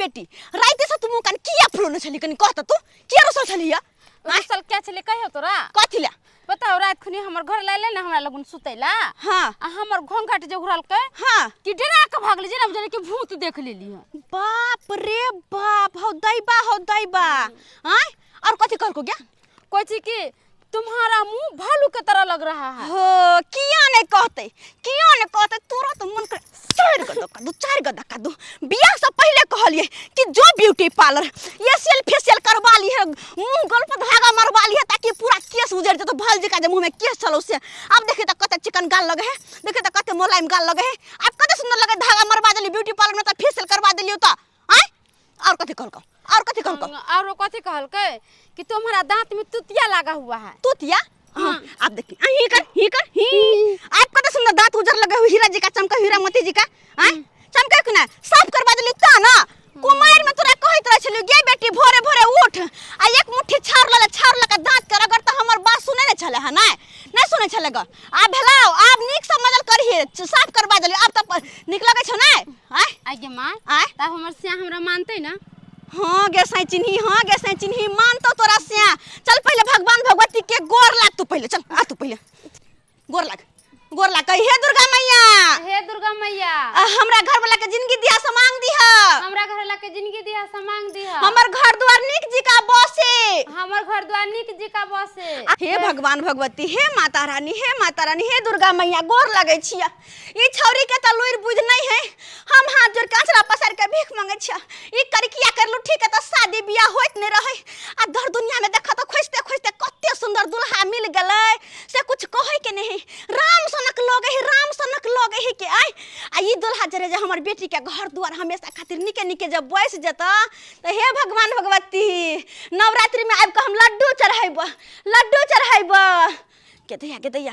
बेटी राति से तू मुँह कान किया फुलौने छली कनी कह त तू किया रुसल छली या रुसल क्या छलै कहियो तोरा कथी ला बताओ रात खुनी हमर घर लाइले ना हमरा लगन सुतैला हाँ आ हमर घोंघट जे उड़लकै हाँ कि डरा के भागली जेना बुझलै कि भूत देख लेली हन बाप रे बाप हौ दैबा हौ दैबा आय और कथी कहलको गया कहै छी कि तुम्हारा मुंह भालू के तरह लग रहा है हो किया नहीं कहते किया नहीं कहते तोरा तो मन कर चार गो धक्का दू चार गो धक्का दू बियाह से पहले कहलिए कि जो ब्यूटी पार्लर एशियल फेशियल करवा ली है मुंह गल पर धागा मरवा ली है ताकि पूरा केस उजड़ जाए तो भल जी का जे मुंह में केस चलो से अब देखे तो कते चिकन गाल लगे है देखे तो कते मोलायम गाल लगे है अब कते सुंदर लगे धागा मरवा देली ब्यूटी पार्लर में तो फेशियल करवा देली तो आय और कथी कहलको और कथी कहलको और कथी कहलकै कि तुम्हारा दांत में तुतिया लगा हुआ है तुतिया हाँ, आप देखिए आ, ही कर ही कर ही आप कते सुंदर दांत उजर लगे हुए हीरा जी का चमका हीरा मोती जी का आय चमका कि ना साफ करवा देली ता ना कुमार में तोरा कहैत रहे छलियो गे बेटी भोरे भोरे उठ आ एक मुट्ठी छाउर लले छाउर लके दांत के रगड़ त हमर बात सुने ने छले हन नहीं नहीं सुने छले ग आब भेलाओ आब नीक से मजल करही साफ करवा देली आब त नीक लगै छौ नै आय आगे माँ आय तब हमर सिया हमरा मानते ना हाँ गे साईं चिन्ही हाँ गे साईं चिन्ही मानतो तोरा सिया चल पहले भगवान भगवती के गोर लाग तू पहले चल आ तू पहले गोर लाग गोर लाग कही हे दुर्गा मैया हे दुर्गा मैया आ, हमरा घर वाला के जिंदगी दिया समांग दिहा हमरा घर वाला के जिंदगी दिया समांग दिया हमर घर द्वार नीक जी का बसे हमर घर द्वार नीक जी का बसे हे भगवान भगवती हे माता रानी हे माता रानी हे दुर्गा मैया गोर लगै छिया ई छौरी के त लुरि बुझ नहीं है हम हाथ जोड़ के आंचरा पसार के भीख मांगे छिया ई करकिया कर लुठी के त शादी बियाह होइत नहीं रहे आ दर दुनिया में देखा त खोजते खोजते कते सुंदर दुल्हा मिल गेलै से कुछ कहै के नहीं राम सनक लगे है राम सनक लगे है के आय आ ई दुल्हा जरे जे हमर बेटी के घर दुआर हमेशा खातिर निके निके जब बैस जेता त हे भगवान भगवती नवरात्रि में आबि के हम लड्डू चढ़ैब लड्डू चढ़ैब के दैया के दैया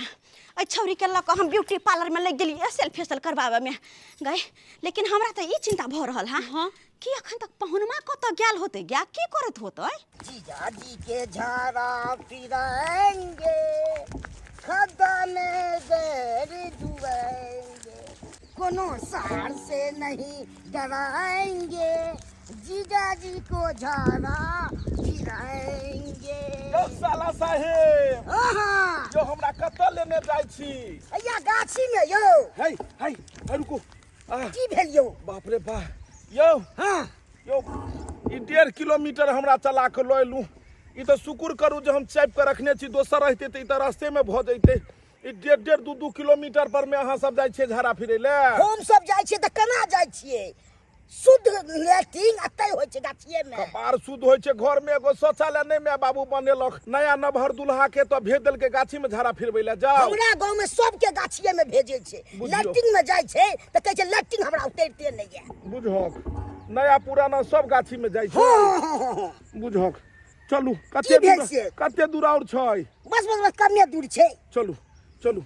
एहि छौरी के लऽ कऽ हम ब्यूटी पार्लर में लग गेलियै सेल्फ फेशियल करबाबऽ में गए लेकिन हमरा तऽ ई चिंता भऽ रहल है हाँ कि अखन तक पहुनमा कतऽ गेल होतै गया की करैत होतै जीजा जी के झाड़ा फिराएंगे खदा में गैर जुएंगे कोनो सार से नहीं डराएंगे जीजा जी को झाड़ा फिराएंगे यौ साला साहेब हाँ यौ हमरा कतऽ लेने जाइ छी भैया गाछी में यौ है है है रुकू आह, की भेल यौ बाप रे बा यौ हाँ यौ ई 1.5 किलोमीटर हमरा चला कऽ लऽ एलहुँ ई तऽ शुक्र करू जे हम चापि कऽ रखने छी दोसर रहितै तऽ ई तऽ रास्तेमे भऽ जैतै ई डेढ़ डेढ़ दू दू किलोमीटर पर मे अहाँ सब जाइ छियै झाड़ा फिरै लए हम सब जाइ छियै तऽ केना जाइ छियै शुद्ध लैट्रिन एतै होइ छै गाछिए मे कपार शुद्ध होइ छै घर में एगो शौचालय नहि माय बाबू बनेलक नया नभर दुल्हा के तऽ भेज देलकै गाछी में झाड़ा फिरबै लए जाओ हमरा गाँव में सबके गाछिए में भेजै छै बुझियौ। लैट्रिन में जाइ छै तऽ कहै छै लैट्रिन हमरा उतरिते नहि यऽ बुझहक नया पुराना सब गाछी में जाइ छै हँ हँ हँ हँ बुझहक चलू कते भेल दूर से? कते दूर और छै बस बस बस कमे दूर छै चलू चलू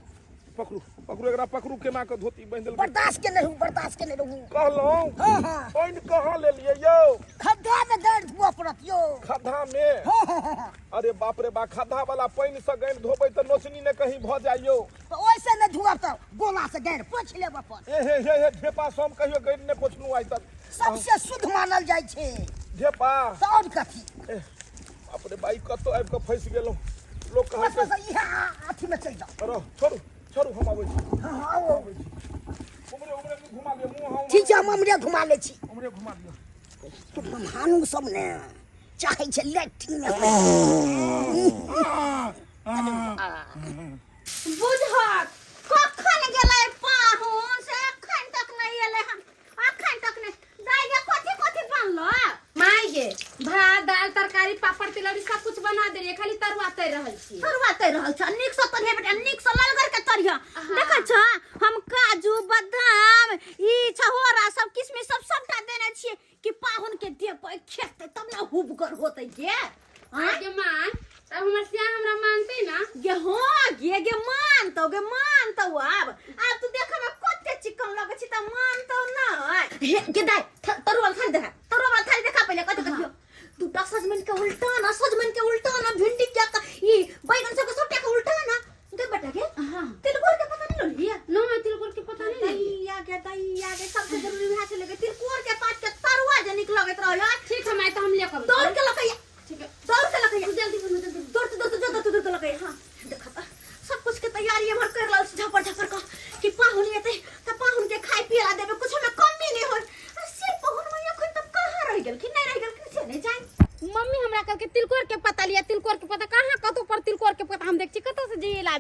पकड़ू पकड़ू एकरा पकड़ू केना कऽ धोती बान्हि देलकै बर्दाश्त के नहीं रहू बर्दाश्त के नहीं रहू कहलहुँ हाँ हाँ पानि कहाँ लेलियै यौ खद्धा में गाड़ि धुअ पड़त यौ खद्धा में हाँ हाँ हाँ हाँ अरे बाप रे बा खद्धा वाला पानि से गाड़ि धोबै तऽ नोचनी ने कहीं भऽ जाइ यौ तऽ ओहिसे नहि धुअब तऽ गोला से गाड़ि पोछि लेब अपन ए हे हे हे ढेपा से हम कहियो गाड़ि नहि पोछलहुँ आइ तक सबसे शुद्ध मानल जाइ छै ढेपा तऽ आओर कथी ए, बाप रे बाई कतौ आबि कऽ फँसि गेलहुँ लोक कहै बस छै बस इएह अथी में चलि जाउ रह छोड़ू छोड़ू हम अबै छी हाँ हाँ आउ आउ। उमरे उमरे घुमा लिअ मुँह हम ठीक छै हम उमरे घुमा लै छी उमरे घुमा लिअ तो महानु सब ने चाहै छै लैट्रिन में बुझहक कखन गेलै पाहुन से अखन तक नहि एलै हन अखन तक नहि दाइ गे कथी कथी बनलो माय गे भात दाल तरकारी पापड़ तिलौरी सब कुछ बना देलिए खाली तरुआ तर रहल छी तरुआ तर रहल छ नीक से तरिहे बेटा नीक से ललगर के तरिह देखै छ हम काजू बादाम ई छहोरा सब किशमिश सब सबटा देने छियै कि पाहुन के देबै खेतै तब ने हुबगर होतै गे आँय गे माँ तब हमर सिया हमरा मानते ना गे हाँ गे गे मानतौ गे मानतौ आब आब तू देखऽ में कते चिकन लगै छी तऽ मानतौ ना हे गे दाइ तरुआ वाला थाली देखा तरुआ वाला थाली देखा पहिले कथी कथी दूटा सजमनि के उल्टा ना सजमनि के उल्टा ना भिंडी के ई बैगन सब के सबटा के उल्टा ना गे बेटा गे हाँ तिलकोर के पता नहीं लोलिया ना तिलकोर के पता नहीं लगी दैया गे दैया गे सबसे जरूरी वएह छलै गे तिलकोर के पात के तरुआ जे नीक लगैत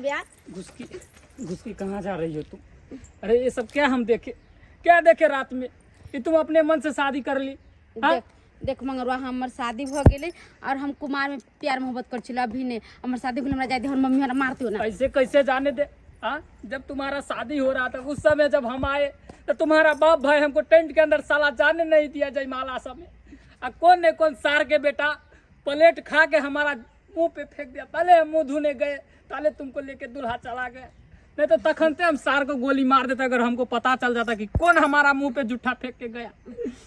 जेबै आब। घुसकी घुसकी कहाँ जा रही हो तुम? अरे ये सब क्या हम देखे, क्या देखे रात में कि तुम अपने मन से शादी कर ली? हाँ? देख देख मंगरुआ, हमर शादी भ गेलै और हम कुमार में प्यार मोहब्बत कर छल, अभी नहीं। हमर शादी भेल, हमरा जाय दे, हमर मम्मी हमरा मारते ना। ऐसे कैसे जाने दे? हाँ, जब तुम्हारा शादी हो रहा था उस समय जब हम आए तो तुम्हारा बाप भाई हमको टेंट के अंदर साला जाने नहीं दिया जयमाला सब में। आ कौन ने कौन सार के बेटा प्लेट खा के हमारा मुंह पे फेंक दिया। पहले हम मुंह धोने गए ताले तुमको लेके दूल्हा चला गया, नहीं तो तखनते हम सार को गोली मार देते अगर हमको पता चल जाता कि कौन हमारा मुंह पे जूठा फेंक के गया।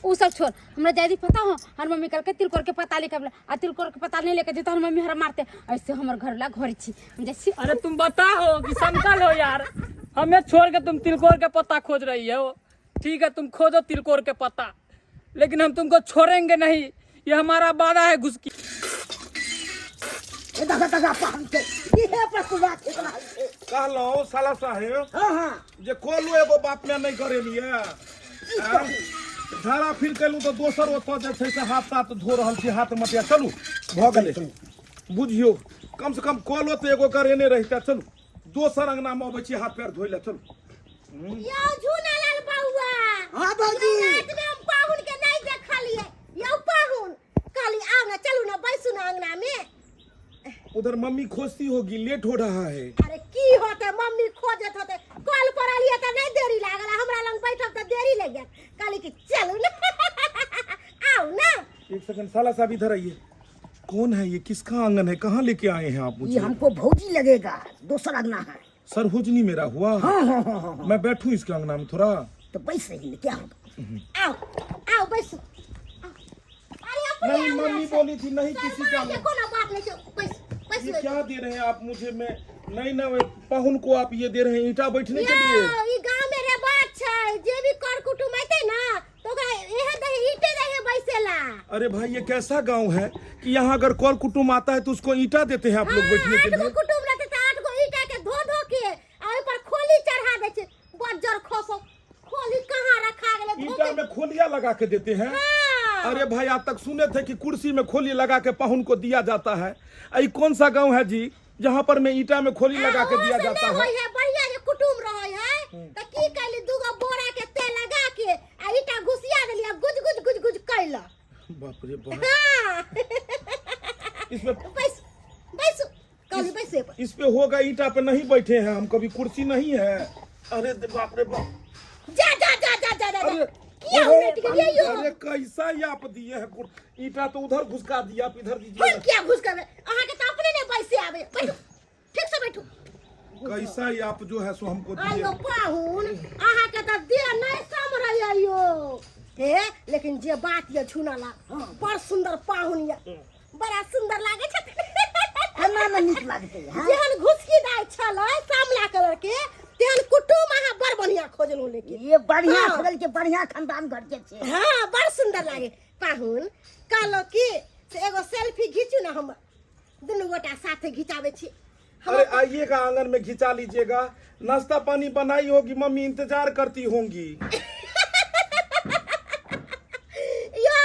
उ सब छोड़, हमरा जाय दी। पता हो हमर मम्मी कल के तिलकोर के पता लेके आबला, आ तिलकोर के पता नहीं लेके जेता हमर मम्मी हमरा मारते। ऐसे हमर घर ला घर छी, हम जाइ छी। अरे तुम बताओ कि समकल हो यार, हमें छोड़ के तुम तिलकोर के पत्ता खोज रही हो। ठीक है, तुम खोजो तिलकोर के पत्ता, लेकिन हम तुमको छोड़ेंगे नहीं, ये हमारा वादा है। घुसकी ए दादा दादा पान के इहे पर कुला ठीक रहल छै। कहलहुँ साला साहेब हाँ हाँ जे कोलो एगो बाप में नहीं करेलिए, झाड़ा फिर केलहुँ तऽ दोसर ओतऽ जे छै से हाथ ताथ धो रहल छी, हाथ मटिया। चलू भऽ गेलै, बुझियौ कम से कम कलो तऽ एगो करेने रहिते। चलू दोसर अंगना मे अबै छी हाथ पैर धोइ लए, चलू। यौ झूना लाल बौआ। हाँ भौजी। रात में हम पाहुन के नहीं देखलिए। यौ पाहुन, कहली आओ ना, चलू ना, बैसू ना अंगना में। उधर मम्मी खोजती होगी, लेट हो रहा है। अरे की होते, मम्मी खोजत होते। कॉल पर आलिए तऽ नहीं देरी लागल, हमरा लग बैठब तऽ देरी लग जायत। कहली कि चलू ना, आओ ना। एक सेकंड साला साहब, इधर आइए। कौन है ये, किसका आंगन है, कहाँ लेके आए हैं आप ये मुझे? हमको भौजी लगेगा, दोसर अंगना है। सरहोजनी मेरा हुआ। हाँ हाँ हाँ हाँ मैं बैठूं इसके अंगना में थोड़ा? तो बैस रही ना, क्या होगा। आओ आओ, बैसू। आओ। अरे अपने नहीं अंगना मम्मी से। बोली थी नहीं किसी का। शर्मा के कोनो बात नहीं छै, बैस बैस। ये क्या दे रहे हैं आप मुझे? मैं नहीं ना, पाहुन को आप ये दे रहे हैं ईंटा बैठने के लिए? यौ, ई गांव में रिवाज छै, जे भी कर कुटुम ऐते ना तो ओकरा एहे दहे ईटे दहे बैसेला। अरे भाई ये कैसा गांव है कि यहाँ अगर कौर कुटुम आता है तो उसको ईंटा देते हैं आप लोग बैठने के आठ गो लिए? कुटुम रहते तऽ आठ गो ईटा के धो धो के आ ओहि पर खोली चढ़ा दै छै। बज्जर खसो, खोली कहाँ रखा गेलै धो ईंटा के। में खोलिया लगा के देते हैं? हाँ। अरे भाई आज तक सुने थे कि कुर्सी में खोली लगा के पाहुन को दिया जाता है। आई कौन सा गांव है जी जहाँ पर में ईंटा में खोली लगा के आ, दिया ओहो से जाता नहि है? होइ है, बढ़िया जे कुटुम रहै है तऽ की कैली, दूगो बोरा के तेल लगा के आ ईटा घुसिया देली आ गुज गुज गुज गुज कैलक। बाप रे बाप। हाँ। इसमें बैस बैस, कहली बैसे पर। इस पे होगा, ईंटा पे नहीं बैठे हैं हम कभी, कुर्सी नहीं है। अरे बाप रे बाप। जा जा जा जा जा जा। अरे किया उलट गेलियै यौ? अरे कैसा ये आप दिए हैं ईंटा तो उधर घुसका दिया, आप इधर दीजिए। हम किया घुस कर? अहाँके तऽ अपने नहि बैसे आबै। बैठू, ठीक से बैठू। कैसा ये आप जो है सो हमको दिए? आयो पाहुन, अहाँके तऽ देह नहि समरै यौ। हे लेकिन जे बात ये झुनाला, बड़ सुंदर पाहुन ये, बड़ा सुंदर लागे छथिन। केना ने नीक लागतै, हाँ? जेहन घुसकी दाइ छलै सामला कलर के, तेहन कुटुम अहाँ बड़ बढ़िया खोजलहुँ लेकिन। ये बढ़िया हाँ। खोजल के, बढ़िया खानदान घर के छै। हाँ, बड़ सुंदर लागे। पाहुन, कहलहुँ कि से एगो सेल्फी घीचू ने, हम दुनू गोटा साथे घिचाबै छी। अरे आइएगा, आंगन में घिंचा लीजिएगा। नाश्ता पानी बनाई होगी मम्मी, इंतजार करती होंगी। यौ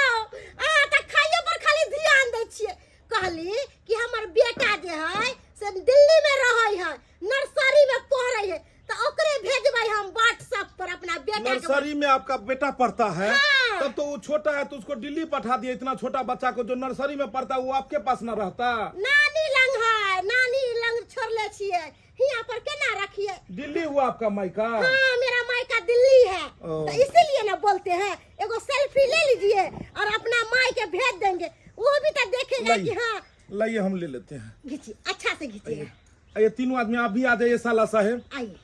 अहाँ तऽ खाइयो पर खाली ध्यान दै छियै। कहली कि हमर बेटा जे है से दिल्ली में रहै है, नर्सरी में पढ़ै है, तऽ ओकरे भेजबै हम व्हाट्सएप पर अपना बेटा के। नर्सरी में आपका बेटा पढ़ता है? हाँ। तब तो वो छोटा है, तो उसको दिल्ली पठा दिया। इतना छोटा बच्चा को जो नर्सरी में पढ़ता है वो आपके पास न रहता? नानी लंग है, नानी लंग छोड़ले छियै, हियाँ पर केना रखिए? दिल्ली हुआ आपका मायका? हाँ, मेरा मायका दिल्ली है। ओ। तो इसीलिए ना बोलते हैं, एगो सेल्फी ले लीजिए और अपना माई के भेज देंगे, वो भी तो देखेगा कि लाइए हाँ। लाइए, हम ले लेते हैं। घिचिए, अच्छा से घिचिए। ये तीनों आदमी आप भी आ जाइए साला साहेब। आइए।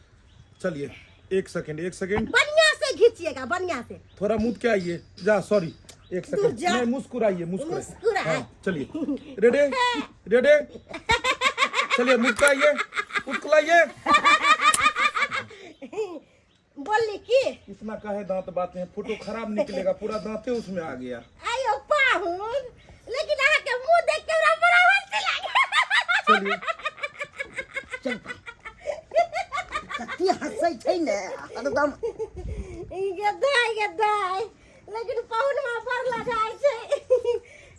चलिए, एक सेकंड, एक सेकंड। बढ़िया से घिचिएगा, बढ़िया से। थोड़ा मुद के आइए जा, सॉरी, एक सेकंड। जा। नहीं, मुस्कुराइए, मुस्कुराइए। मुस्कुराए। हाँ, चलिए, रेडी रेडी, चलिए मुस्कुराइए, मुस्कुराइए। बोलली की इतना काहे दांत बातें हैं, फोटो खराब निकलेगा, पूरा दांते उसमें आ गया। आयो पाहुन, लेकिन अहाँ के मुंह देख के हमरा बड़ा हंसी लागे। चलिए। चल, कते हंसै छै ने हरदम। गदाय गदाय, लेकिन पाहुन में बड़ लजाइ छै।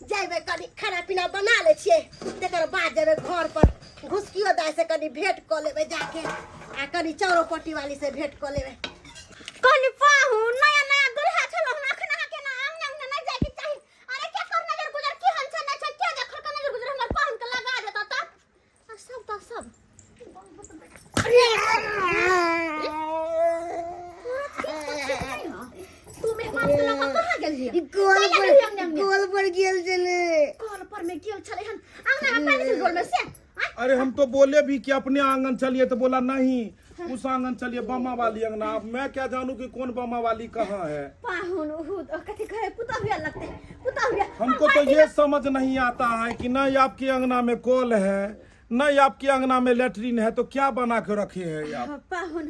जेबै कनि खाना पीना बना लै छियै, तकर बाद जेबै घर पर। घुसकियो दाय से कनी भेंट कऽ लेबै जाके आ कनी चौरो पट्टी वाली से भेंट कऽ लेबै। कनी पाहु नया नया दुल्हा छलो हम अखन अहाँ के ना अंगना अंगना नहीं जाए के चाही। अरे क्या कर नजर गुजर की हन छै नहीं छै के देखल के नजर गुजर हमर पाहुन के लगा देता त आ सब त सब तू मेहमान के लऽ कऽ कहाँ गेलियै? ई कल चलि पर गेलियै अंगना अंगना। कल पर गेल छलै। कल पर में गेल छलै हन अंगना में पानि छल गोल में से आँय? अरे हम तो बोले भी कि अपने आंगन चलिए तो बोला नहीं उस आंगन चलिए बमा वाली अंगना। अब मैं क्या जानूं कि कौन बमा वाली कहाँ है। पाहुन उहु कथी कहे पुतहुआ लगते पुतहुआ। हमको तो ये समझ नहीं आता है कि न आपके अंगना में कॉल है न आपके अंगना में लेटरिन है, तो क्या बना के रखे है आप? पाहुन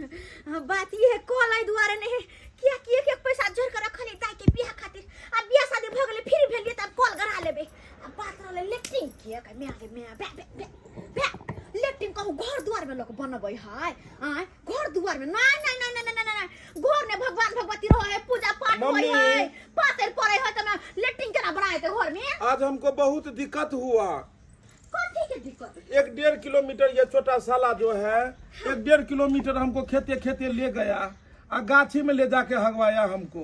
बात ये है कॉल आई दुआरे नहीं है किया कि एक एक पैसा जोड़ के रखली दाई के बियाह खातिर आ बियाह शादी भ गेलै फिर भेलिए तब कॉल गरा लेबै। आ बात रहलै लेटरिन के के म्या के म्या बे बे बे बे लेटरिन कहू घर दुआर में लोग बनबै है आय घर दुआर में नहीं नहीं नहीं नहीं नहीं नहीं घर में भगवान भगवती रहे है पूजा पाठ होय मम्मी। है पातर पड़े है त लेटरिन केना बनाए ते घर में? आज हमको बहुत दिक्कत हुआ। कथी के दिक्कत? 1.5 किलोमीटर ये छोटा साला जो है 1.5 किलोमीटर हमको खेते खेते ले गया आ गाछी में ले जाके हगवाया हमको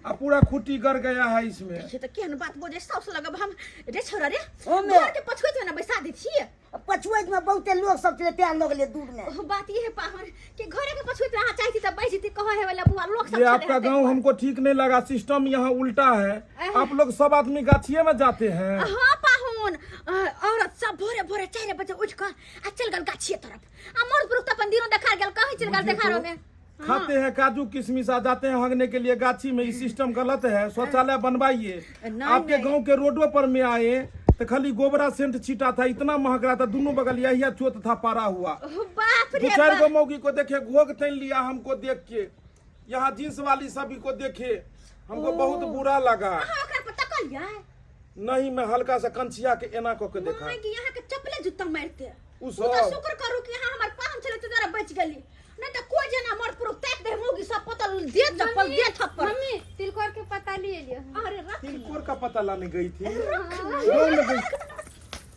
आ पूरा खुटी गड़ गया है इसमें। ये तो केहन बात बोले साउस लगब हम रे छोरा रे ओमे। घर के पछुए ना बैसा दै छियै। पछुएत में बहुते लोग सब छलै तें लगले दूर में। ओ बात ये है पाहुन कि घरे के पछुए अहाँ चाहती त बैस जैती कहे है वाला बुआ लोग सब ये छलै आपका हते। गांव हमको ठीक नहीं लगा, सिस्टम यहाँ उल्टा है, आप लोग सब आदमी गाछिए में जाते हैं। हाँ पाहुन औरत सब भोरे भोरे 4 बजे उठ कर आ चल गल गाछिए तरफ आ मर्द पुरुष त अपन दिनो देखा गेल कहीं चल गल मुझे देखारो तो में। खाते हैं काजू किशमिश आ जाते हैं हगने के लिए गाछी में। ये सिस्टम गलत है, शौचालय बनवाइए। नहीं, आपके नहीं। गांव के रोडों पर में आए तो खाली गोबरा सेंट छीटा था, इतना महक रहा था, दोनों बगल यही चोत था पारा हुआ। ओ बाप रे दो चार बाप। गो मौगी को देखे घोग तैन लिया हमको देख के, यहाँ जींस वाली सभी को देखे हमको बहुत बुरा लगा। अहाँ ओकरा पर तकलियै? नहीं, मैं हल्का सा कंछिया के एना क के देखा। माय के यहाँ के चप्पले जूता मारते। उ उ सब। तो शुक्र करू कि यहाँ हमर पाहुन छलै तो जरा बच गेली, नहीं तो कोई जना मर्द पुरुष ताक दे मौगी सब पतल दे चप्पल दे थप्पड़। मम्मी तिलकोर के पता लिए लियो। अरे रख तिलकोर का पता लाने गई थी, गाँव में गई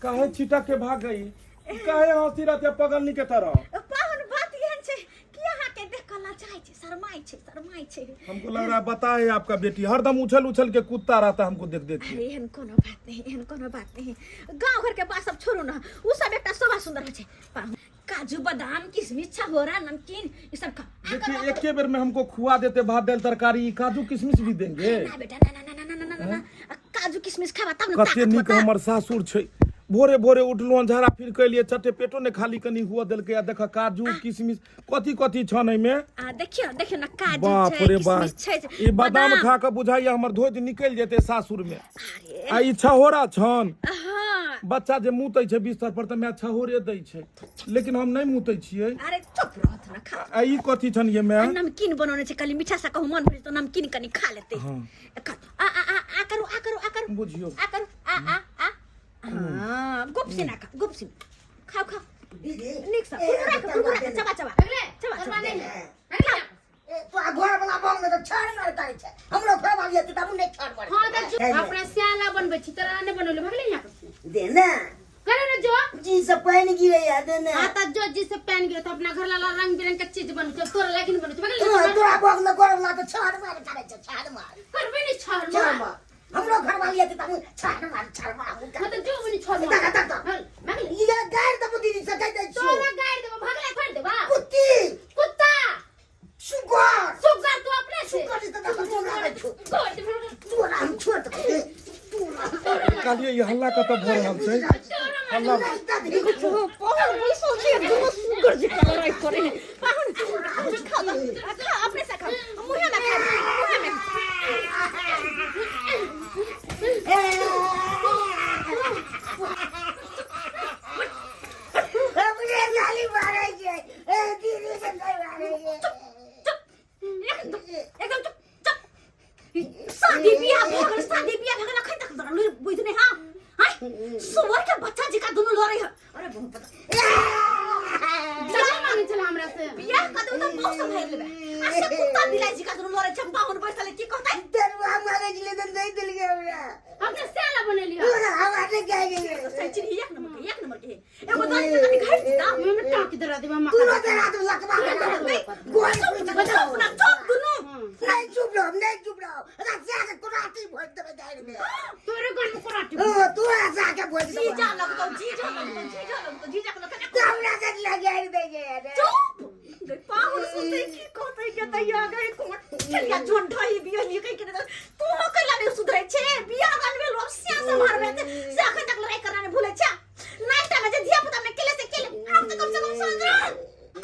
काहे छिटक के भाग गई, काहे हंसी रहते पगलनी के तरह। पाहुन बात एहन छै कि अहाँ के देख के लजाइ छै, शरमाइ छै, शरमाइ छै। हमको लग रहा है बताए आपका बेटी हरदम उछल उछल के कूदता रहता है हमको देख देख के। अरे एहन कोनो बात नहीं, एहन कोनो बात नहीं, गाँव घर के बात सब छोड़ू ना, उ सब एकटा शोभा सुंदर होइ छै। पाहुन काजू बादाम किशमिश छहोरा नमकीन ई सब खा। आ देखिए करू, आ एक के बेर में हमको खुआ देते भात दाल तरकारी, काजू किशमिश भी देंगे। ना बेटा ना ना ना ना ना ना ना, काजू किशमिश खाबा तब ना कते ताकत नीक होता। हमर सासुर छै, भोरे भोरे उठलहुँ झाड़ा फिर के लिए चटे पेटो ने खाली कनी हुआ देलकै आ देख काजू किशमिश कथी कथी छन एहिमे। आ देखियो देखियो ना काजू बाप छै रे बाप, किशमिश छै ई बादाम खा के बुझाइया हमर धोधि निकलि जेतै सासुर में। अरे आ ई छहोरा छन, हाँ बच्चा जे मुतै छै बिस्तर पर तऽ माय छहोरे दै छै, लेकिन हम नहि मुतै छियै। अरे चुप रहत ना खा। आ ई कथी छन ये माय? आ नमकीन बनौने छै, कली मीठा सा कहूँ मन भरि तो नमकीन कनी खा लेतै। हाँ। खा, आ आ आ आ करू आ करू आ करू बुझियौ। आ करू आ आ आ हाँ गुप से ना खा, गुप से खाओ खाओ नीक से कुरकुरा के कुरकुरा के चबा चबा चबा चबा। ए तो आ घर वाला बम ने तो छाड़ मार तारे छै, हमरो घर वाली हेतै तब नहि छाड़ मार। हाँ त जो अपना स्याला बनबै छी तोरा नहि बनौले भगले यहाँ पर से। दे ना करे ना जो जी से पानि गिरैया दे ना। हाँ त जो जी से पानि गिरे त अपना घर लाला रंग बिरंग के चीज बनबै छै, तोरा लागिन बनबै छै, भगले तोरा तोरा बम ने घर वाला तो छाड़ मार तारे छै, छाड़ मार करबे नहीं छाड़ छाड़ मार। मार, हमरो घर वाली हेतै तब छाड़ मार छाड़ मार। हाँ त जो बनी छाड़ मार। दगा दगा। हाँ, भगले। ई गारि देबो दीदी से कहि दै छियौ। तोरा गारि देबो भगले छोड़ देबा। कुत्ती कुत्ता सुगर सुगर तू अपने से सुगर से तऽ तोरा दै छौ। गोड़ दे भगले। तोरा हम छोड़ देबो तोरा। कहलियै ई हल्ला कतऽ भऽ रहल छै? हल्ला पाहुन बैसल छै दुनू सुगर जे लड़ाई करे है। पाहुन खा खा अपने से खा, मुँहे में खा, मुँहे में। अपने गाली मारै छै ए दीदी के नहि मारै छै। एकदम एकदम चुप चुप। शादी बियाह भऽ गेल, शादी बियाह भऽ गेल अखन तक तोरा लुरि बुझि नहि। हाँ आँय सुअर के बच्चा जकाँ दुनू लड़ै है। अरे बहुत पता जाय मांगे छला हमरा से बियाह कऽ देबौ तऽ बहुत सम्हारि लेबै। आ से कुत्ता बिलाई जी का दुनू लड़ै छै, पाहुन बैसल है, की कहतै? तरुआ मांगे छलै तऽ नहि देलकै हमरा। हम तऽ सेला बनेली हँ। हमरा नहि खाइ के छै। से चिन्ही एक नंबर के, एक नंबर के है। एगो दादी से कनी घटि जेता। मुँह में टाँकी दरा देबै हम। तुरंत रात में लकवा करा देबै। गोल चुप ना, चुप दुनू। नहीं चुप रहो, नहीं चुप रहो। रस्सा के कुराती भोज देबै दालि में। तोरे घर में कोराटी। हाँ, तू रस्सा के भोज देबै। जीजा लगतौ, जीजा लगतौ, जीजा लगतौ, जीजा के लगतौ। तऽ हमरा के लगारि दै छै रे। चुप गई पाहुन सुतै की कहतै के दैया गई कोन चलिया जोन ढही बिया नहीं कहि के तू हो कैला नहीं सुधरै छे। बिया गान भेल अब सिया से मारबे ते से अखन तक लड़ाई करना नहीं भूलै छे। नाइटा में जे धिया पुता में केले से केले आब त कम से कम सुधर।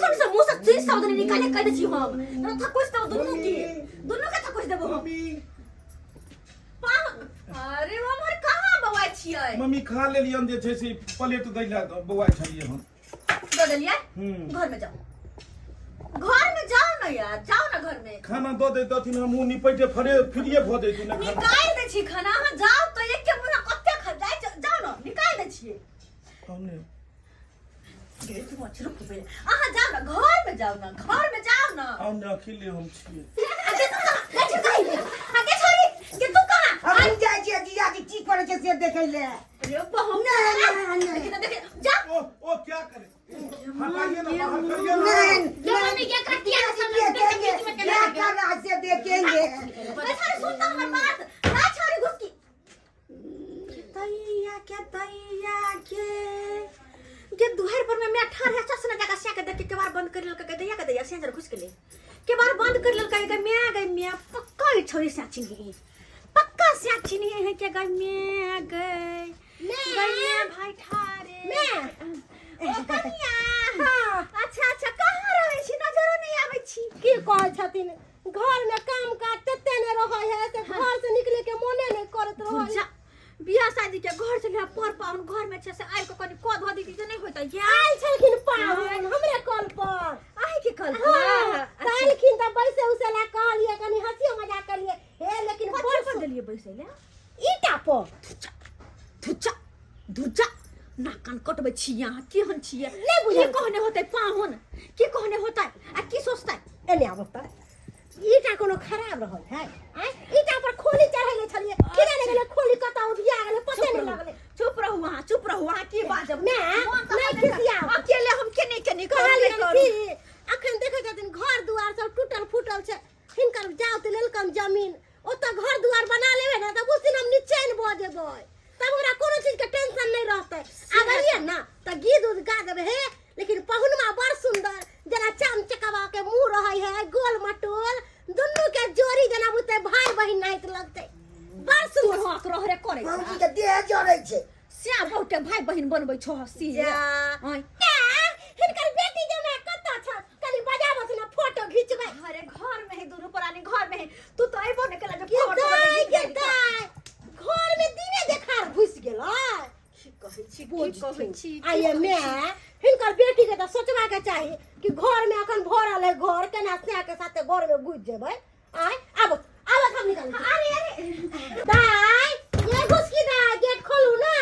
कौन से मुंह से तीन शब्द नहीं निकाले कह दै छी हम न थकुस देबो दुनू के, दुनू के थकुस देबो हम। मम्मी। पाहुन, अरे हमर कहाँ बौआ छियै? मम्मी, खा लेलियन जे छै से प्लेट दै लए बौआ छलियै हम। दऽ देलियै? हम्म। घर में जाओ, घर में जाओ ना यार, जाओ ना घर में। खाना दऽ दैतथिन, हमहूँ निपैटे फरे फ्रीए भऽ जैतू ने खाना। निकाल दै छी खाना, अहाँ जाओ तो एक के मुना कते खा जाय, जाओ ना, निकाल दै छियै। कहने गे, तू अच्छा रुक पहिले। अहाँ जाओ ना घर में, जाओ ना घर में, जाओ ना। आउ ने, अकेले हम छियै। आगे तू कहाँ गे छोरी? आगे छोरी गे, तू कहाँ? हम जाइ छियै जीजाजी की करै छै से देखै लए। अरे बहम। नहीं, नहीं, नहीं। देखी तो देखी जा। ओ ओ, क्या करे? हटाइए ना, बाहर करिए ना। नहीं। ये मम्मी के एकरा किया ना समझ देखेंगे बीच में क्या केना लगे। कर रहा है से देखेंगे। गे छोरी, सुन तो हमर बात ना। छोरी घुसकी दैया के, दैया के गे दुहर पर में मैं ठार है चस ना जगह से के देख के केबार बंद कर लेलकै। दैया के दैया से घुस गेलै, केबार बंद कर लेलकै। गे मैं, गई मैं पक्का ई छोरी से चिन्ही, पक्का से चिन्ही है के। गई मैं, गई गई मैं भाई ठारे मैं। ओ कनिया। हां, अच्छा अच्छा, कहाँ रहै छी? नजरो नहीं आबै छी। की कहै छथिन, घर में काम काज तते ने रहै है से घर से निकले के मोने नहीं करत रहै। जा बियाह शादी के घर से पर पाहुन घर में छै से आबि के कनि कऽ धऽ दी तऽ नहि होइतै? आयल छलखिन पाहुन हमरे कल पर। अहीं के कल? हाँ, तऽ एलखिन तऽ बैसे उसे ला कहलियै, कनि हँसियो मजाक कलियै हे, लेकिन कथी बड़ पर देलियै बैसै लए? ईटा पर। धुच्चा धुच्चा, नाक कान कटबै छी अहाँ, केहन छियै? नहि बुझल। की कहने होतै पाहुन, की कहने होतै आ की सोचतै? एने आबऽ तऽ ईटा कोनो खराब रहल है? आँय, ईटा पर खोली चढ़ेले छलियै, केना नहि गेलै खोली, कतऽ उधिया गेलै पते नहि लगलै। चुप रहू अहाँ, चुप रहू अहाँ, की बाजब? नै, मोन तऽ नै बजै छै। खिसियाउ। अकेले हम केने केने करू, कहलियनि नहि करू। की अखन देखै छथिन घर दुआर सब टूटल फूटल छै। हिनकर जाउत लेलकन जमीन, ओतऽ घर दुआर बना लेबै ने तब उस दिन हम निचैन भऽ जेबै, तब हमरा कोनो चीज के टेंशन नहीं रहतै। आब एलियै ने तऽ घी दूध गा देबै हे। लेकिन पहुनमा बड़ सुंदर, जेना चाम चकवा के मुंह रहै है, गोल मटोल, दुनू के जोड़ी जेना बुझतै भाई बहिन नाहित लगतै, बड़ सुंदर। तोहक रह रे करै भौजी के देह जरै छै। स्या बहुते भाई बहिन बनबै छह सी। जा। आँय। हिनकर बेटी जमा कतऽ छ? कनि बजाबऽ ने, फोटो घिचबै। अरे घर में है, दुनू प्राणी घर में है। तू तो अइबो ने केला जे के फोटो दाय घिच के देली। दाय, घर में दिने देखार घुस गेलै। की कहै छी, की कहै छी? आ ये मैं हिनकर बेटी के तऽ सोचबा के चाही कि घर में अखन भरल है घर, केना स्या के साथे घर में घुस जेबै। आय आब आब हम निकाल। अरे अरे दाय, ये घुसकी दाय, गेट खोलू ना।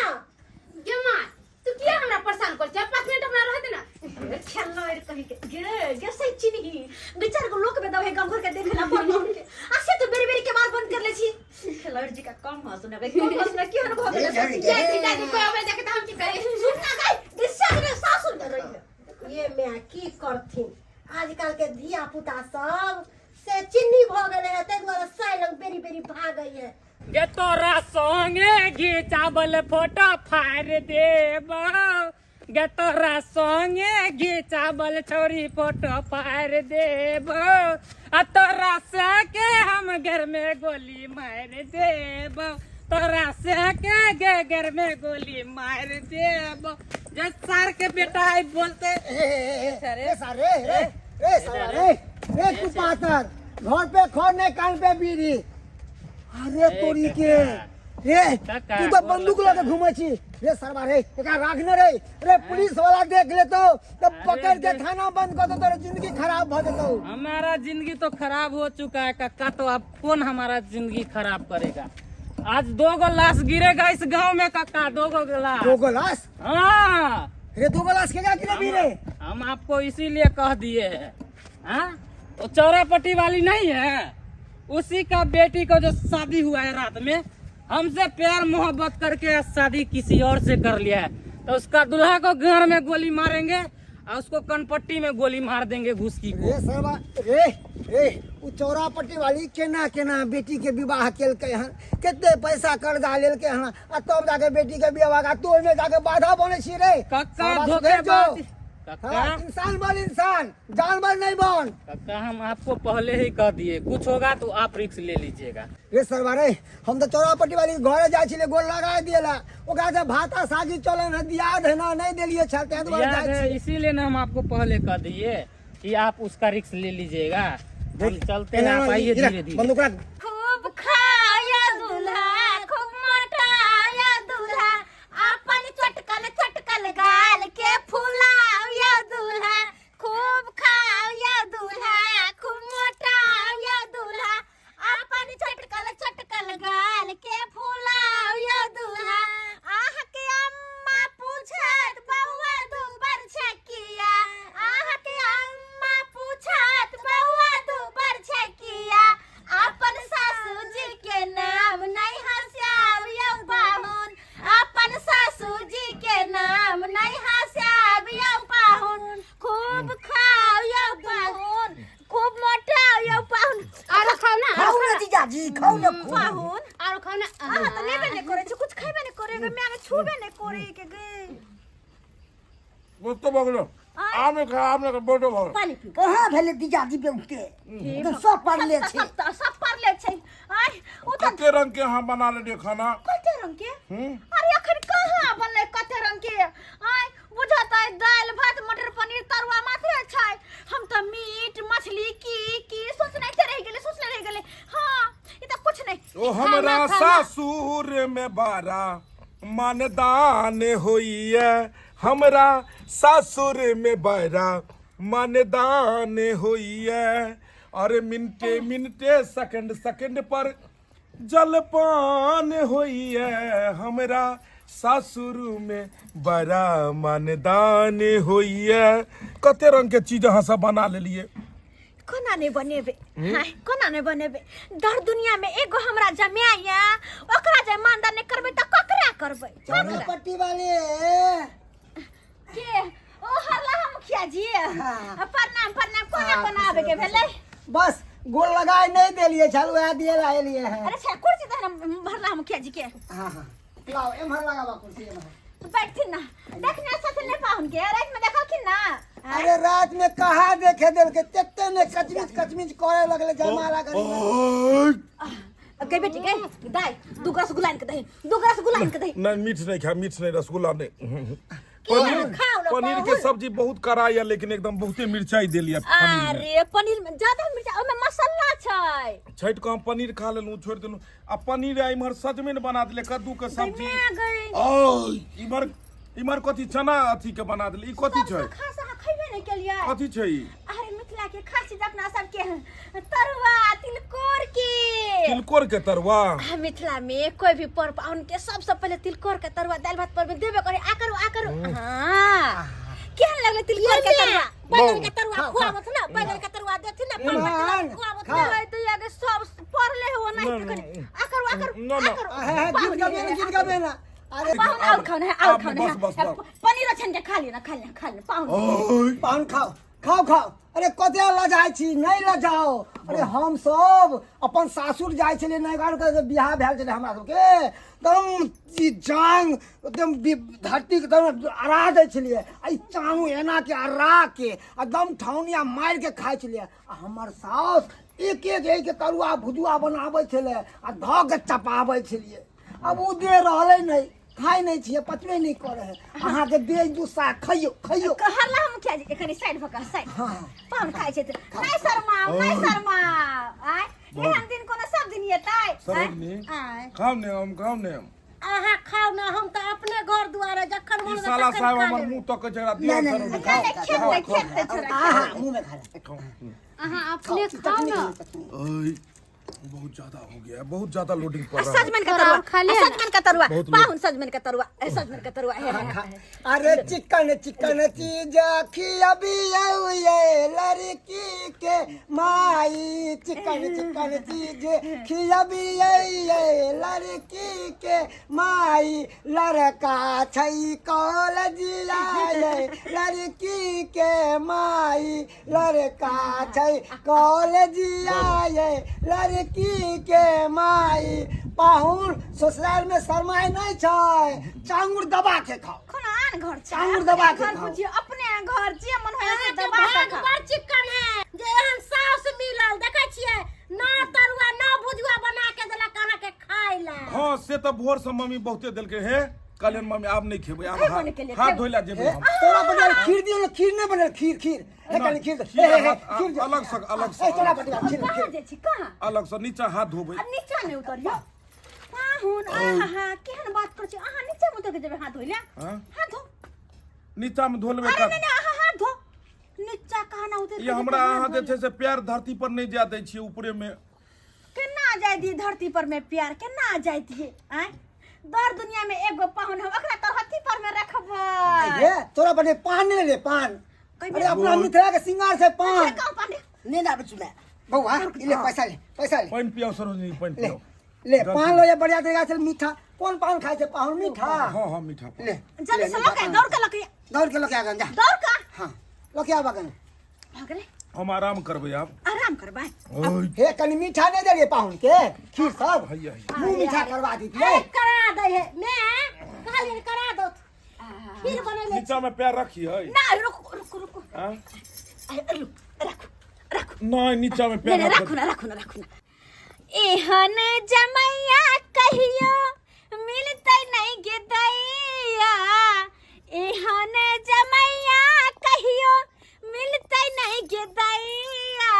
गे माँ, तू किया हमरा परेशान कर छै? 5 मिनट हमरा रह दे ना। खेलर कहि के गे गे सही चिन्ही बेचार को लोक में दवे गांव घर के देखेला पर के आ से तो बेरी बेरी के बाल बंद कर ले छी। खेलर जी का कम हंसना गई, कम हंसना। केहन भऽ गेलै? जय सीता जी, कोई आवे देखे त हम की करी? सुन ना गई दिशा के सासुर में रही है। ये मैं की करथिन, आजकल के धिया पुता सब से चिन्नी भऽ गेलै है, ताहि दुआरे साइ लग बेरी बेरी भागै है। गे तोरा संगे घिचावल फोटो फाड़ देब, गे तोरा संगे घिचावल छौरी फोटो फाड़ देब, आ तोरा से के हम घर में गोली मार देब, तोरा से के गे घर में गोली मार देब। जे सार के बेटा आई बोलते। रे सारे रे, रे सारा रे, रे कुपातर, घर पे खर नहीं कान पे बीड़ी। अरे तोरी के रे, काका, तू तो बंदूक लके घूमे छी रे सरवा। रे एकरा राख ने रे। रे पुलिस वाला देख लेतो तो पकड़ के थाना बंद कर दो, तोरे जिंदगी खराब भ जेतो। हमारा जिंदगी तो खराब हो चुका है कक्का, तो अब कौन हमारा जिंदगी खराब करेगा? आज दो गो लाश गिरेगा इस गांव में कक्का, दो गो लाश। दो गो लाश? हाँ। रे, दो गो लाश के गिरे भी रे? हम आपको इसीलिए कह दिए हैं। हाँ। वो चौरापट्टी वाली नहीं है, उसी का बेटी को जो शादी हुआ है रात में, हमसे प्यार मोहब्बत करके शादी किसी और से कर लिया है, तो उसका दूल्हा को घर में गोली मारेंगे और उसको कनपट्टी में गोली मार देंगे घुसकी को। रे सरवा रे रे, उ चौरापट्टी वाली केना केना बेटी के विवाह केलकै हन, कते पैसा कर्जा लेलकै हन, आ तब जाके बेटी के विवाह का तू ओहिमे जाके बाधा बनै छी रे। कक्का सरवा सुधरि जो। धोखेबाज कक्का। हाँ, इंसान बन, इंसान, जानवर नहीं बन। कक्का हम आपको पहले ही कह दिए, कुछ होगा तो आप रिक्स ले लीजिएगा। रे सरवा रे, हम तऽ चौरापट्टी वाली के घरे जाइ छलियै, गोर लगा दिएला, ओकरा से भाता साजी चलन है, दियाद है ना, नहीं देलिए छल, ताहि दुआरे याद जाइ है, छियै। इसीलिए ना हम आपको पहले कह दिए कि आप उसका रिक्स ले लीजिएगा। हम चलते हैं, आप आइए धीरे धीरे। बंदूक रख। खूब खाया दूल्हा, खूब मोटाया दूल्हा, अपन चटकल चटकल गाल के फुलाया दूल्हा, खूब खाया दूल्हा, खूब मोटाया दूल्हा, अपन चटकल चटकल गाल के फुलाया दूल्हा। आह के अम्मा पूछत बउआ दूबर छकिया, आह के अम्मा पूछत बउआ दूबर छकिया, अपन सासू जी के नाम नहीं हंसाब यौ पाहुन, अपन सासू जी के नाम नहीं हंसाब यौ पाहुन, खूब खाओ यौ पाहुन, खूब मोटाओ यौ पाहुन। आरो खाओ ना, आरो। खाउ ने जीजाजी, खाउ ने खूब। पाहुन आरो खाओ ना। अहाँ तऽ लेबे नहि करै छी, कुछ खैबे नहि करै गे, माय छूबे नहि करै के गे। बहुतो भऽ गेलो, आब नहि खा, आब नहि खा, बहुतो भऽ गेलो। पानी पी। कहाँ भेलै जीजाजी बेउके, तऽ सब पड़ले छै। सब तऽ सब पड़ले छै। आय ओ तऽ कते रंग के अहाँ बना लेलियै खाना? कते रंग के? अरे अखन कहाँ बनलै कते रंग के? आय बुझत आय दालि भात मटर पनीर तरुआ मात्र छै। हम तऽ मीट मछली की की सोचने रहि गेलै, सोचने रहि गेलै। हाँ ई तऽ कुछ नहि। ओ हमरा सासुर में बड़ा मानदान होइए, हमरा सासुर में बड़ा मानदान होइए, अरे मिनटे मिनटे सेकंड सेकंड पर जलपान होइए, हमरा सासुर में बड़ा मानदान होइए। कते रंग के चीज अहाँ सब बना लेलिए? कोना नहि बनेबै? हाय, कोना नहि बनेबै? दर दुनिया में एगो हमरा जमाया, ओकरा जे मानदान नहि करबै तऽ ककरा करबै? चौरापट्टी वाले के ओ हरला हम मुखिया जी? हाँ। प्रणाम प्रणाम। कोना कोना आबे के भेलै? बस गोर लगाए नहीं देलिए छल, वएह दिए ला एलिए हैं। अरे छे कुर्सी दे ना भरला मुखिया जी के। हाँ हाँ, लाओ एम्हर लगाबा कुर्सी एम्हर। बैठथिन ना, देखने साथ नहीं पाहुन के रात में देखलखिन ना। अरे रात में कहाँ देखे देल के, तेते ने कचमिच कचमिच करे लगले जयमाला करी। ओय, गई बेटी गई दाई, दू रसगुल्ला आनि के दही, दू रसगुल्ला आनि के दही। नहीं मीठ नहीं खा, मीठ नहीं, रसगुल्ला नहीं। पनीर खाओ ना, पनीर के पाहुन। सब्जी बहुत कड़ा या, लेकिन एकदम बहुते मिर्चाई देलिए पनीर में। अरे पनीर में ज्यादा मिर्चा, ओमे मसाला छै। छठि के हम पनीर खा लेलहुँ, छोड़ि देलहुँ, आ पनीर आ इम्हर सजमनि बना देले कद्दू के सब्जी। गई गई। ओय, इम्हर इम्हर कथी चना अथी के बना देले, ई कथी छै? खास अहाँ खैबे नहि केलियै? कथी छै ई? अरे मिथिला के खास चीज अपना सबके तरुआ तिलकोर के। तिलकोर के तरुआ? आ मिथिला में कोई भी पर्व पाहुन के सबसे पहले तिलकोर के तरुआ दालि भात पर में देबे करे। आ करू, आ करू। हाँ, केहन लगलै तिलकोर के तरुआ? बैगन के तरुआ खुआबत ना, बैगन के तरुआ देथिन ना, ईमान, परवल के खुआबत खा। ना। नहीं तो ये सब पड़ले हो नहीं तो कनी। आ करू, आ करू, ना, आ ना। करू। है है, गीत गबे ना, गीत गबे ना। अरे पाहुन और खाओ ना, और खाओ ना। बस, बस, बस। पनीर छन के खा लियो ना, खा लियो, खा लियो पाहुन। ओय, पान खाओ खाओ खाओ। अरे कते लजाइ छी, नहीं लजाओ। अरे हम सब अपन सासुर जाइ छलियै, नैहर के बियाह भेल छलै हमरा सबके, एकदम ई जांग एकदम धरती के एकदम अरा दै छलियै, आ ई चांग एना के अरा के एकदम ठौनिया मारि के खाइ छलियै। आ हमर साउस एक एक एक तरुआ भुजुआ बनाबै छलै आ धऽ के चपाबै छलियै। अब ओ दे रहलै नहि, खाइ नहि छियै, पचबे नहि करै है। अहाँके दे दू साग, खइयौ खइयौ। कहला हम मुखिया जी कनी साइड भऽ कऽ, साइड। हाँ। पाहुन खाइ छै तऽ नहि शर्माउ, नहि शर्माउ। आय एहन दिन कोनो सब दिन एतै? सरोजनी आय। खाउ ने, हम खाउ ने। अहाँ खाउ ना, हम तऽ अपने घर दुआरे जखन ई मन साला तखन साहब खा हमर लेबै। मुंह तक जरा दियौ। नहीं, नहीं, सरोजनी नहीं, खाउ। नहि खेतै, खेतै छोरा। आहा, मुँह में खा ले। अहाँ अपने खाओ ना। ओय, बहुत ज्यादा हो गया है, बहुत ज्यादा लोडिंग पड़ रहा है। सजमन का थोड़ा तरुआ और खा लिया ना। सजमन का तरुआ बहुत लोग- पाहुन, सजमन का तरुआ, ए, सजमन का तरुआ हे, हे, हे। अरे चिकन चिकन चीज खियाबियौ ये लड़की के। के माई चिकन चिकन चीज खियबियै लड़की के माई लड़का छै कॉलेजिया यै लड़की के माई लड़का छै कॉलेजिया यै लड़की के माई पाहुन ससुराल में शरमाय नहि छै चांगुर दबा के खाओ कोनो आन घर छै चांगुर दबा के घर खाओ। बुझियौ अपने घर जे मन होय से अहाँके दबा के भाग खाओ। बड़ चिक्कन है जे एहन साउस मिलल देखै छियै न तरुआ न भुजुआ बना के देलक अहाँके खाय ला हँ से तऽ भोर से मम्मी बहुते देलकै हे कहलियनि मम्मी आब नहि खेबै आब खेबो हाथ नहि केलियै, हाथ खेबो। धोइ लए जेबै हे, हम तोरा बनल खीर दियौ ने खीर नहि बनल खीर खीर हे कनि खीर दे। खीर हे, हे, हे, हाथ- खीर दे। अलग सँ- अलग सँ- हे, तोरा बटिया खीर कहाँ खीर जाइ छी कहाँ अलग से नीचा हाथ धोबै आ नीचा नहि उतरियौ पाहुन आहा केहन बात करै छी अहाँ नीचा मे उतर के जेबै हाथ धोइ लए हाँ? हाथ धो नीचा मे धो लेबै अरे का नहीं नहीं अहाँ हाथ धो नीचा कहाँ ना उतर ई हमरा अहाँ जे छै से पैर धरती पर नहि जाय दै छियै ऊपरे मे केना जाय दिए धरती पर में प्यार केना जाय दिए आय दर दुनिया में एगो पाहुन हम ओकरा तरहत्थी पर में रखबै हे तोरा बने पान नहि ले पान अरे अपना मिथिला के सिंगार से पान कहाँ पान रे? नहीं ना बचू मैं बउआ ई ले पैसा ले पैसा ले पानि पियाओ सरोजनी पानि ले पियाओ ले पान लो ये बढ़िया तरीका से मीठा कौन पान खाए छे पाहुन मीठा हाँ हाँ मीठा पान ले जल्दी से लके दौड़ के लके दौड़ के लके आ जा दौड़ का हाँ लके आबा गन भऽ गेलै हम आराम करबै आब आराम करबै ओय हे कनि मीठा नहीं देलिए पाहुन के खीर सब हैया हैया मुंह मीठा करवा दीतिए अरे करा दै है मैं कहलियै करा दो खीर बनेले नीचा में पैर रखिए ना रुकू रुकू रुकू हाँ? अरे रुक राखू राखू नहीं नीचा में पैर नहीं राखू ना राखू ना राखू ना एहन जमैया कहियो मिलतै नहीं गे दैया एहन जमैया कहियो मिलतै नहीं गे दैया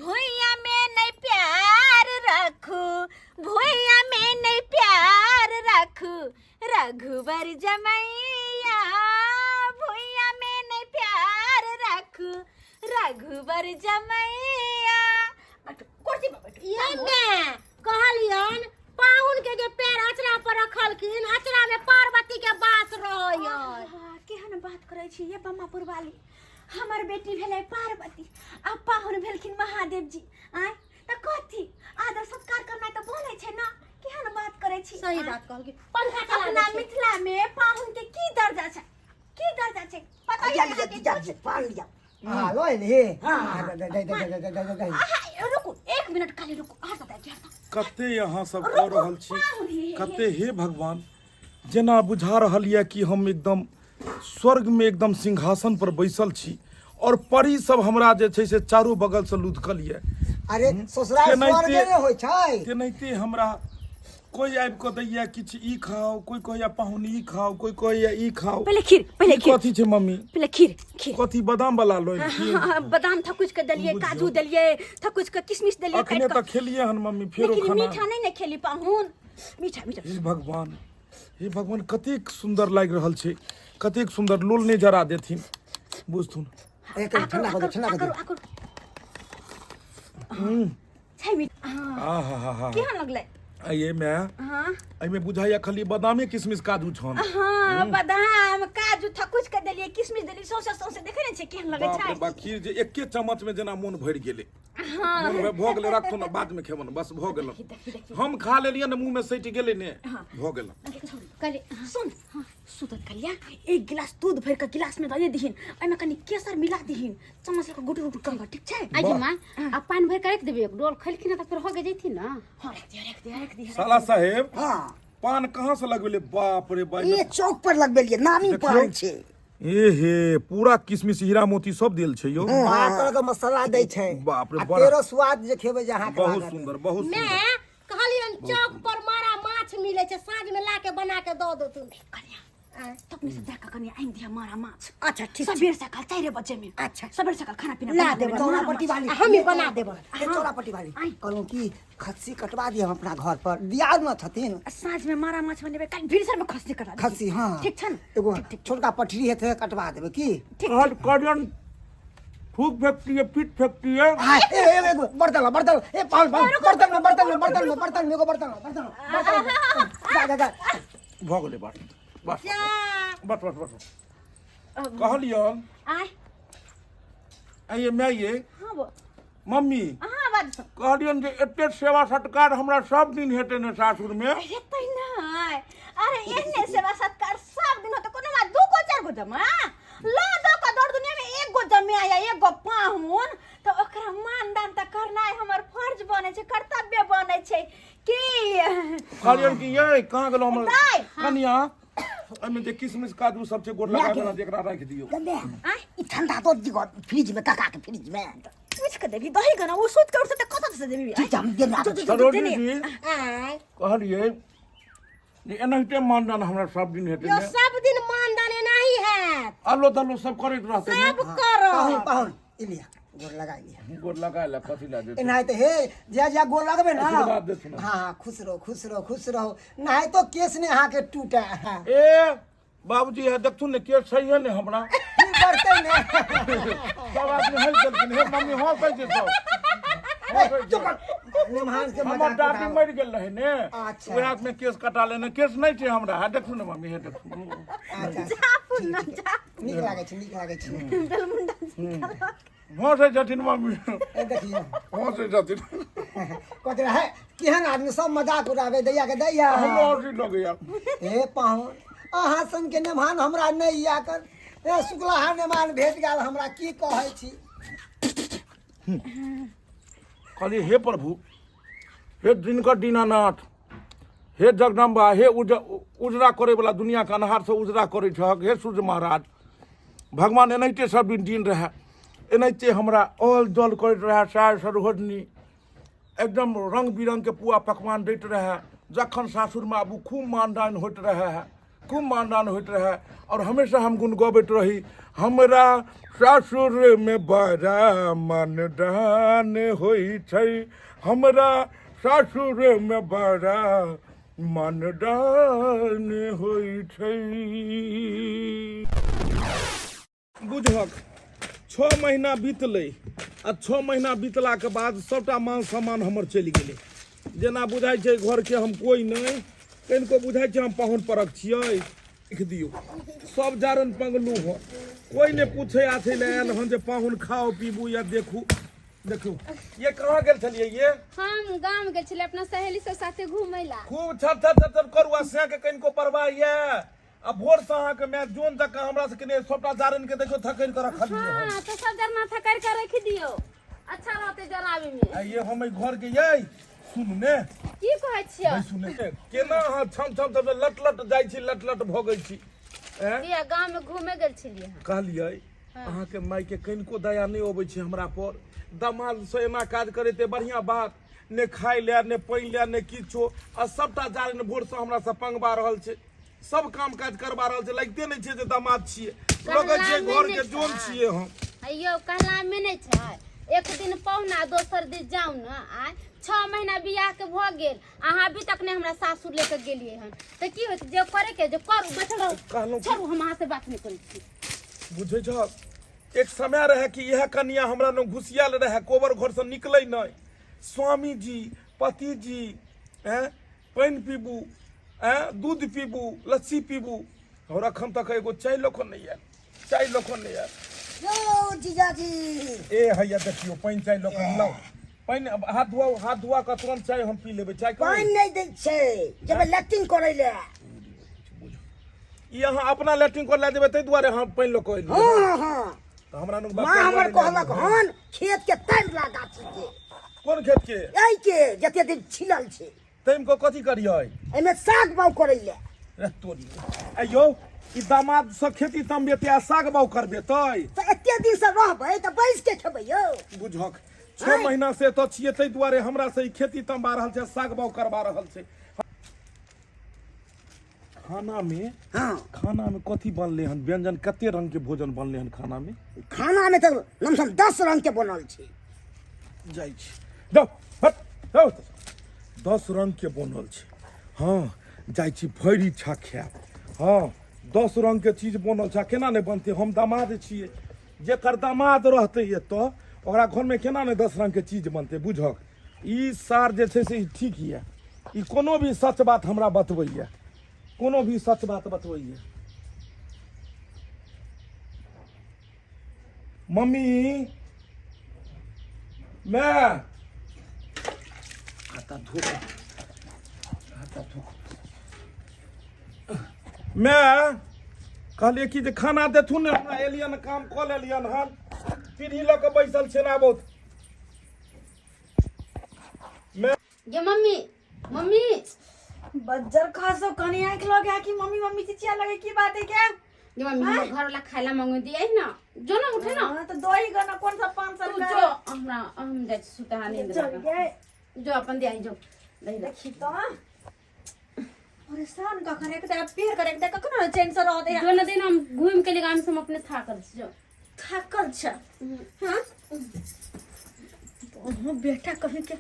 भुइया में नहीं प्यार रखू भुइया में नहीं प्यार रखू रघुवर जमैया भुइया में नहीं प्यार रखू रघुवर जमैया बैठो कुर्सी पर बैठो ये मैं कहलियन पाहुन के जे पैर अचरा पर रखलखिन अचरा में पार्वती के वास रहैय आहा, केहन बात करै छी ये बम्मापुर वाली हमर बेटी भेलै पार्वती आ पाहुन भेलखिन महादेव जी आय तऽ कथी आदर सत्कार करनाइ तऽ बोलै छै ना केहन बात करै छी सही आँय? बात कहलखिन पंखा चला अपना दै छै। मिथिला में पाहुन के की दर्जा छै की दर्जा छै पता लिया है लिया अहाँके लिया कुछ? लिया, पान लिया हाँ लो ले हाँ दे दे दे दे दे दे दे आहा, रुकू एक मिनट खाली रुकू अहाँ सब आबि जाउ। कते अहाँ सब कऽ रहल छी पाहुन हे, कते हे भगवान जेना बुझा रहल यऽ कि हम एकदम स्वर्ग में एकदम सिंहासन पर बैसल छी और परी सब हमरा जे छै से चारू बगल से लुधकल यऽ अरे ससुराल केनाहिते- स्वर्गे ने होइ छै तेनाहिते हमरा कोई आबि कऽ दैया किछु ई खाओ कोई कहैया पाहुन ई खाओ कोई कहैया ई खाओ पहिले खीर पहिले ई खीर कथी छै मम्मी पहिले खीर खीर कथी बादाम वाला लोल खीर हाँ, बादाम थकुच के देलिए बुझियौ। काजू देलिए थकुच के किशमिश देलिए अखने काटि तऽ कऽ खेलिए हन मम्मी फेरो लेकिन खाना मीठा नहीं ने खेली पाहुन मीठा मीठा हे भगवान हे भगवान कतेक सुंदर लागि रहल छै कतेक सुंदर लोल नहि जरा देथिन बुझथुन ए कनि ठंडा कऽ दे ठंडा कऽ दे आकरो आकरो छै मीठ हाँ आ हा हा हा केहन लगलै एहिमे हाँ एहिमे बुझाइया खाली बादामे किशमिश काजू छन हाँ बादाम काजू थकुच के देलिए किशमिश देलिए सौंसे सौंसे देखै नै छियै केहन लगै बाप छै रे बा खीर जे एके चम्मच में जेना मोन भरि गेलै हाँ मोन भऽ गेलै राखू ने बाद में खेबन बस भऽ गेल हम खा लेलियै ने मुँह में सटि गेलै ने भऽ गेल कहली सुन सुतत कलिया एक गिलास दूध भरि कऽ गिलास में दऽ दहीन एहिमे कनि केसर मिला दहीन चम्मच लऽ कऽ गुटुर गुटुर कर ठीक छै आइ माँ आ पानि भरि कऽ राखि देबै एक डोल खैलखिन तऽ फेर हो के जैथिन ने हाँ राखि दिअ राखि दिअ राखि दिअ साला साहेब हाँ पान कहाँ से लगबेले बाप रे बाप ये चौक पर लगबेलिए नामी देखियौ। पान छै ए हे पूरा किशमिश हीरा मोती सब देल छै यौ बारह तरह के मसाला दै छै बाप रे, आ बड़ा- तेरो स्वाद जे खेबै जे अहाँके बहुत लागत। सुंदर बहुत मैं सुंदर कहलियन चौक पर मारा माछ मिले छै साँझ में ला के बना के दऽ देथुन कनिया तपने से जाके कनि आनि दिअ मारा माछ अच्छा ठीक छै। सबेर सकाल 4 बजे में अच्छा। सबेर सकाल खाना पीना ला बना देबै। देबै चौरा पट्टी वाली आ हमही बना देबै। ए, चौरा पट्टी वाली आइ। कहलहुँ कि खस्सी कटवा दिअ हम अपना घर पर दियाद न छथिन आ साँझ में मारा माछ बनेबै काल्हि भिनसर में खस्सी कटा देबै। खस्सी हाँ ठीक छै ने एगो ठीक, ठीक। छोटका पटरी हेतै कटवा देबै की कहल कहलियन थूक फेंकती है पीठ फेंकती है हाँ, ए, ए, एगो बर्तन ला, बर्तन ला, ए पाहुन पाहुन बर्तन में बर्तन में बर्तन में बर्तन में एगो बर्तन ला, बर्तन ला, बर्तन ला। जा जा जा भऽ गेलै बस बस जा बस बस बस कहलियन आय आइए माय ये हाँ बो मम्मी अहाँ बाजू सब कहलियनि जे एते सेवा सत्कार हमरा सब दिन हेतै ने सासुर मे हेतै नहि अरे एहने सेवा सत्कार सब दिन होतै कोनो बात दू गो चारि गो जमा ल दो के दौड़ दुनिया में एक गो जमा या एक गो पाहुन तऽ ओकरा मान दान तऽ करनाइ हमर फर्ज बनै छै कर्तव्य बनै छै की कहलियनि कि ये कहाँ गेलहुँ हमर दाइ। कनिया एहिमे जे किशमिश काजू सब छै गोर लगाबै वला जेकरा राखि दियौ गंदे आँय ई ठंडा दऽ दिगो फ्रिज में काका के फ्रिज में पूछ के देबी दही गना ओ सुत के उठतै तऽ कतऽ से देबी ठीक छै हम देने आबै छी। सरोजी जी आँय कहलियै जे एनाहिते मानदान हमरा सब दिन हेतै यो ने सब दिन मानदान एनाही हैत अलो दलो सब करैत रहतै ने सब करब पाहुन पाहुन ई लिअ गोर लगा लिअ गोर लगा ले कथी लए जेतै एनाहिते हे जे जे गोर लगबै ने आशीर्वाद देथुन। हाँ हाँ खुश रहो खुश रहो खुश रहो नहीं तो केस ने अहाँके टूटे हाँ ए बाबूजी है देखथुन ने केस सही है ने हमरा की करतै ने सब आदमी हँसि देलखिन हे मम्मी हँसै छै सब हँसै छै। चुप कर निमहान के हमर मजाक दादी उड़ाओ। मरि गेल रहै ने अच्छा। ओएह में केस कटा लेने केस नहि छै हमरा हे देखू ने मम्मी हे देखू अच्छा जा ना जा नीक लागै छै नीक लागै छै बेलमुंडा हँसै छथिन मम्मी ए देखियौ हँसै छथिन कहते रहै केहन आदमी सब मजाक उड़ाबै दैया के दैया हमरो हँसी लगैया हे पाहुन अहाँ सन के नेमान हमरा नहि या कर हे शुक्लाहा नेमान भेट गेल हमरा की कहै छी कहलियै हे प्रभु हे दिनकर दीनानाथ हे जगदम्बा हे उज उजरा करैवला दुनिआँके अन्हारसँ उजरा करै छहक हे सूर्य महाराज भगवान एनाहिते सब दिन दिन रहए एनाहिते हमरा अल जल करैत रहए साय सरोजनी एकदम रङ्ग बिरङ्गके पुआ पकवान दैत रहए जखन सासुरमे आबू खूब मानदान होइत रहए खूब मानदान होइत रहए आओर हमेशा हम गुण गबैत रही हमरा सासुरमे बड़ा मानदान होइ छै हमरा सासुरमे बड़ा मानदान होइ छै। बुझहक छओ महीना बीतलै आ छओ महीना बीतलाके बाद सभटा मान सम्मान हमर चलि गेलै जेना बुझाइ छै घरके हम कोइ नहि कनिको बुझाइ छै हम पाहुन परक छियै लिख दियौ सब जारन पंगलू हँ कोइ नहि पूछै आछै लए आयल हन जे पाहुन खाउ पीबू या देखू देखू ये कहाँ गेल छलियै ये हम गाम गेल छलियै अपना सहेली सब साथे घूमै ला खूब छर छर छर छर करू आ से के कनिको परवाह ये आ भोर से अहाँके माय जोन जकाँ हमरा सबके ने सबटा जारनि के देखियौ थकरि के रखलियै हन। हाँ तो सब जरना थकड़ के रख दियो अच्छा रहते जराबे में आ ये हम एहि घर के यै सुनू ने की कहै छियै नहीं सुने केना अहाँ छम छम छम लट लट जाइ छी लट लट भगै छी ऐं? किया गाम में घूमे गेल छलियै हन कहलियै अहाँके मायके कनिको दया नहि अबै छै हमरा पर दमादसँ एना काज करेतै बढ़िआँ बात ने खाय लए ने पानि लए ने किछो आ सबटा जारनि भोरसँ हमरासँ पंगबा रहल छै सब काम काज करबा रहल छै लगिते नहि छै जे दामाद छियै लगै छै कहलामे घर नहि के जोन छै। छियै हम अय्यो कहलामे नहि छै एक दिन पहुना दोसर दिन जाउ ने आय छओ महीना बियाह के भऽ गेल अहाँ अभी तक नहि हमरा सासुर लेके गेलियै हन तऽ की होत जे करे के जे करू बैठल रहू कहलहुँ कि- छोड़ू हम अहाँ से बात नहि करै छी बुझै छह एक समय रहै कि इएह कनिया हमरा लग घुसियाल रहै कोबर घरसँ निकलै नहि स्वामी जी पति जी ऐं पानि पीबू आँय दूध पीबू लस्सी पीबू आओर एखन तक एगो चाय लऽ कऽ नहि आयल चाय लऽ कऽ नहि आयल यौ जीजाजी ए हैया देखियौ पानि चाय लऽ कऽ लाउ पानि हाथ धोआउ हाथ धोआ कऽ तुरन्त चाय हम पी लेबै चाय पानि नहि दै छै जेबै लैट्रिन करै लए ई अहाँ अपना लैट्रिन कऽ लए जेबै ताहि दुआरे हम पानि लऽ कऽ एलियै हँ हँ तऽ हमरा नुक माँ हमर कहलक हन खेत के तामि ला गाछी के कोन खेत के एहि के जते दिन छिलल छै तामि कऽ कथी करियै एहिमे साग बाउ करै लए रे तोरी आइयो ई दामाद से खेती तमबेतै आ साग बाउ करबेतै तऽ एते दिन से रहबै तऽ बैस के खेबै यौ बुझक छओ महीना से एतऽ छियै ताहि दुआरे हमरा से ई खेती तमबा रहल छै साग बाउ करबा रहल छै खाना में हाँ खाना में कथी बनले हन व्यंजन कते रंग के भोजन बनले हन खाना में खाना में तऽ लमसम 10 रंग के बनल छै जाइ छी जाउ हट जाउ 10 रंग के बनल छै हाँ जाइ छी भरि इच्छा खायब हाँ 10 रंग के चीज बनल छै आ केना नहि बनतै हम दामाद छियै जेकर दामाद रहतै एतऽ ओकरा घरमे केना नहि 10 रंग के चीज बनतै बुझक ई सार जे छै से ई ठीक यऽ ई कोनो भी सच बात हमरा बतबैए कोनो भी सच बात बतबैए मम्मी मैं हाथ धो, हाथ धो। मैं कहलियै कि जे खाना देथुन ने हमरा, एलियन काम कऽ लेलियन हन, पीढ़ी लऽ कऽ बैसल छै ने बहुत। मैं गे मम्मी, मम्मी। बज्जर खासो कनी आँखि लग गया कि मम्मी मम्मी चिचिया लगे, की बात है क्या? गे मम्मी, हमर घर वाला खाय ला मंगे दिए ना, जो ना उठे ना। हाँ, तो दो ही गना कौन सा 500 तू रुपया? जो, हमरा हम जाइ छी सुते, हाँ नींद चल लागल। गए। जो अपन दिया जो दही ला। देखी तो परेशान का करे के पेड़ करे के कखनो चैन से रहते। जो न दिन हम घूम के लिए गाम से हम अपने थाकल छी, जो। थाकल छ? हाँ ओहो बेटा, कहीं के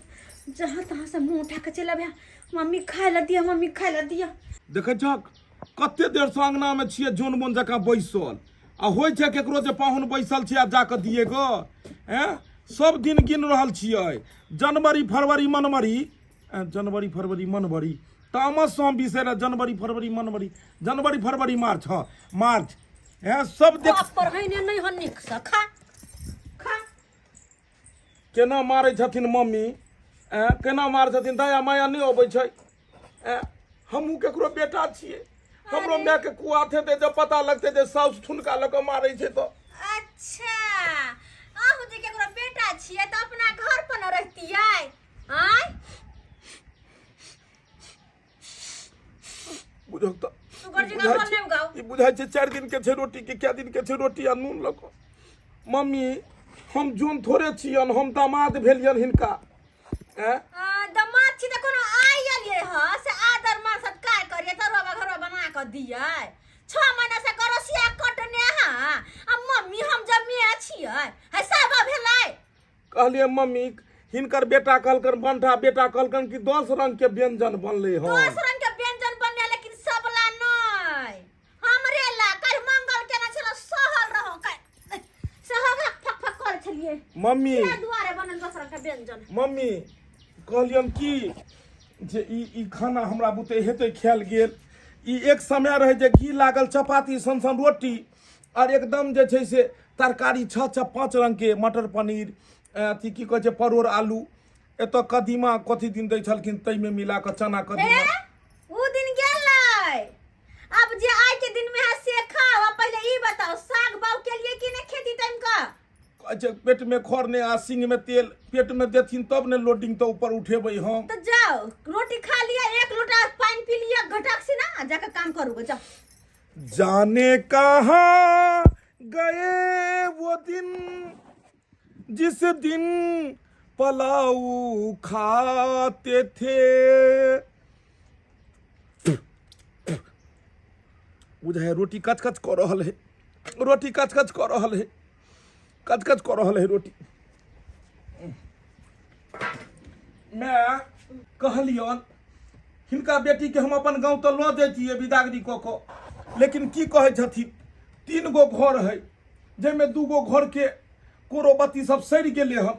जहाँ तहाँ से मुंह उठा के चला भैया, मम्मी खाए ला दिया, मम्मी खाए ला दिया। देखै छक कते देर से अंगना में छियै जोन बोन जकाँ बैसल, आ होइ छै केकरो जे पाहुन बैसल छै आ जाकऽ दिए गो? हैं, सब दिन गिन रहल छियै, जनवरी फरवरी मनवरी, जनवरी फरवरी मनवरी, तामस से हम बिसरि, जनवरी फरवरी मनवरी, जनवरी फरवरी मार्च, हँ मार्च, हैं सब देख। बाप पर है ने नहीं हो निक से खा खा। केना मारै छथिन मम्मी, ऐं केना मारै छथिन? दया माया नहि अबै छै? ऐं हमहूँ केकरो बेटा छियै, हमरो मायके कुआथ हेतै जब पता लगतै जे साउस ठुनका लऽ कऽ मारै छै तऽ। अच्छा, अहूँ जे केकरो बेटा छियै तऽ अपना घर पर न रहतियै? आँय? बुझल तऽ सुगर ई जकाँ बुझाइ बोल छै- नहि उगाउ। ई बुझाइ छै 4 दिन के छै रोटी के, कै दिन के छै रोटी आ नून लऽ कऽ। मम्मी, हम जोन थोड़े छियन, हम दामाद भेलियन हिनका। ऐं? आ, दमाद छी तऽ कोनो आइ एलियै ह से आदर मान सत्कार करियै, तरुआ बघरुआ बना कऽ दियै? 6 महीना से करसिया कटने। हाँ आ मम्मी, हम जमिया छियै है, साबा भेलै। कहलियै मम्मी, हिनकर बेटा कहलकन, बंठा बेटा कहलकन कि 10 रंग के व्यंजन बनलै हन। 10 रंग के व्यंजन बनले, लेकिन सबला नहीं, हमरे ला। कल मंगल केना छल, सहल रहो, कल सहल फक फक कर छलिए। मम्मी। किया दुआरे बनल 10 रंग के व्यंजन? मम्मी, कहलियन कि जे ई ई खाना हमरा बुते हेतै खायल गेल? ई एक समय रहै जे घी लागल चपाती सन सन रोटी आओर एकदम जे छै से तरकारी छह छह पाँच रङ्गके, मटर पनीर, अथी की कहै छै, परोड़ आलू, एतऽ कदीमा कथी दिन दै छलखिन, ताहिमे मिला कऽ चना कदीमा। ए, उ दिन गेलै, अब जे आइ के दिन में है से खाओ। अब पहले ई बताओ, साग बाव के लिए कि नहीं खेती टाइम का? कहै छै पेटमे खर नहि आ सिंगमे तेल, पेटमे देथिन तब ने लोडिंग तऽ ऊपर उठेबै हम। तो जाओ, रोटी खा लिया, एक लोटा पानी पी लिया घटक से ना, जाकर काम करूँगा, जाओ। जाने कहाँ गए वो दिन जिस दिन पलाऊ खाते थे। बुझाय रोटी कच कच कऽ रहल है, रोटी कच कच कऽ रहल है, कच कच कऽ रहल है रोटी। मैं कहलियन हिनका बेटीके हम अपन गाँव तऽ लऽ जैतियै विदागरी कऽ कऽ, लेकिन की कहै छथिन, 3 गो घर है, जाहिमे 2 गो घरके कोरो बत्ती सब सड़ि गेलै हन,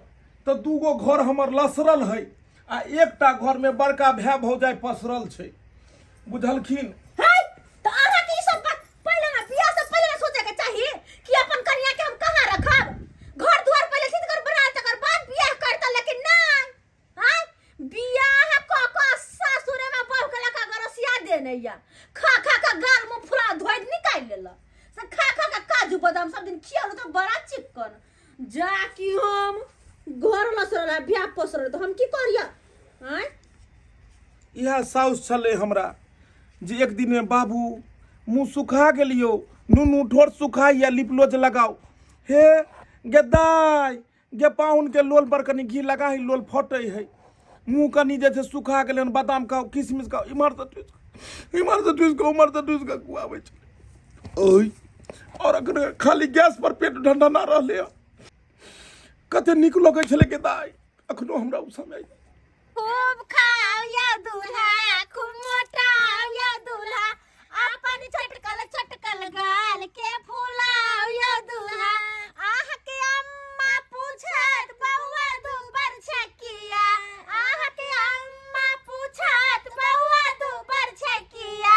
तऽ 2 गो घर हमर लसरल है आ एकटा घरमे बड़का भाय भौजाइ पसरल छै, बुझलखिन? है तो अहाँ के ई सब बात पहिले ना, बियाह से पहिले ना सोचे के चाही कि अपन कन्या के हम कहाँ रखब। घर द्वार पहिले ठीक कर बना, तकर बाद बियाह करता, लेकिन नहीं, हाँ बियाह क क सासुरे में बहू के लका गरसिया देने या खा खा का गाल मुंह फुला धोइ निकालि लेलक से खा खा का काजू बादाम सब दिन खियालू तो बड़ा चिक्कन जा कि हम घर लसरल है, बियाह पसरल, तो हम की करिया? आँय? इएह साउस छलै हमरा जे एक दिनमे बाबू मुँह सुखा गेलियौ, नुनू ठोर सुखाइए, लिपलोज लगाओ। हे गे दाइ गे, पाहुनके लोल पर कनि घी लगाही, लोल फटै है, मुँह कनि जे छै सुखा गेलै हन, बादाम खाउ, किशमिश खाउ। इम्हरसँ ठुसि, इम्हरसँ ठुसि कऽ, उम्हरसँ ठुसि कऽ खुआबै छलै। ओहि आओर अखन खाली गैस पर पेट ढंढना रहलै हन। कते नीक लगै छलै गे दाइ, अखनो हमरा ओ समय। खूब खाओ या दूल्हा, खूब मोटाओ या दूल्हा, अपन चटकल चटकल गाल के फुलाओ या दूल्हा। आह के अम्मा पूछत बउआ दूबर छकिया, आह के अम्मा पूछत बउआ दूबर छकिया,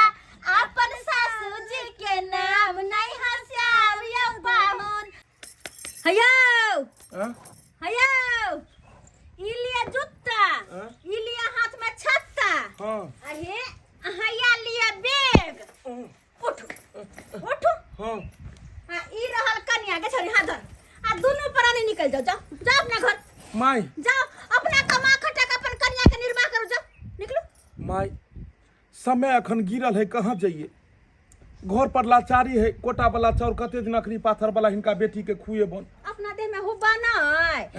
अपन सासू जी के नाम नहीं हंसाओ या बाहुन। हयो। आँ? हयो। हाँ अरे अहाँ या लिअ बैग उठू उठू हाँ आ ई रहल कनिया के छोरी हाथ धर आ दुनू प्राणी निकल जाओ जाओ जाओ अपना घर माय जाओ अपना कमा खटा के अपन कनिया के निर्वाह करू जाओ निकलू माय समय अखन गिरल है कहाँ जाइए घर पर लाचारी है कोटा वाला चाउर कते दिन अखनी पाथर वाला हिनका बेटी के खुएबन अपना देह में हुब्बा ना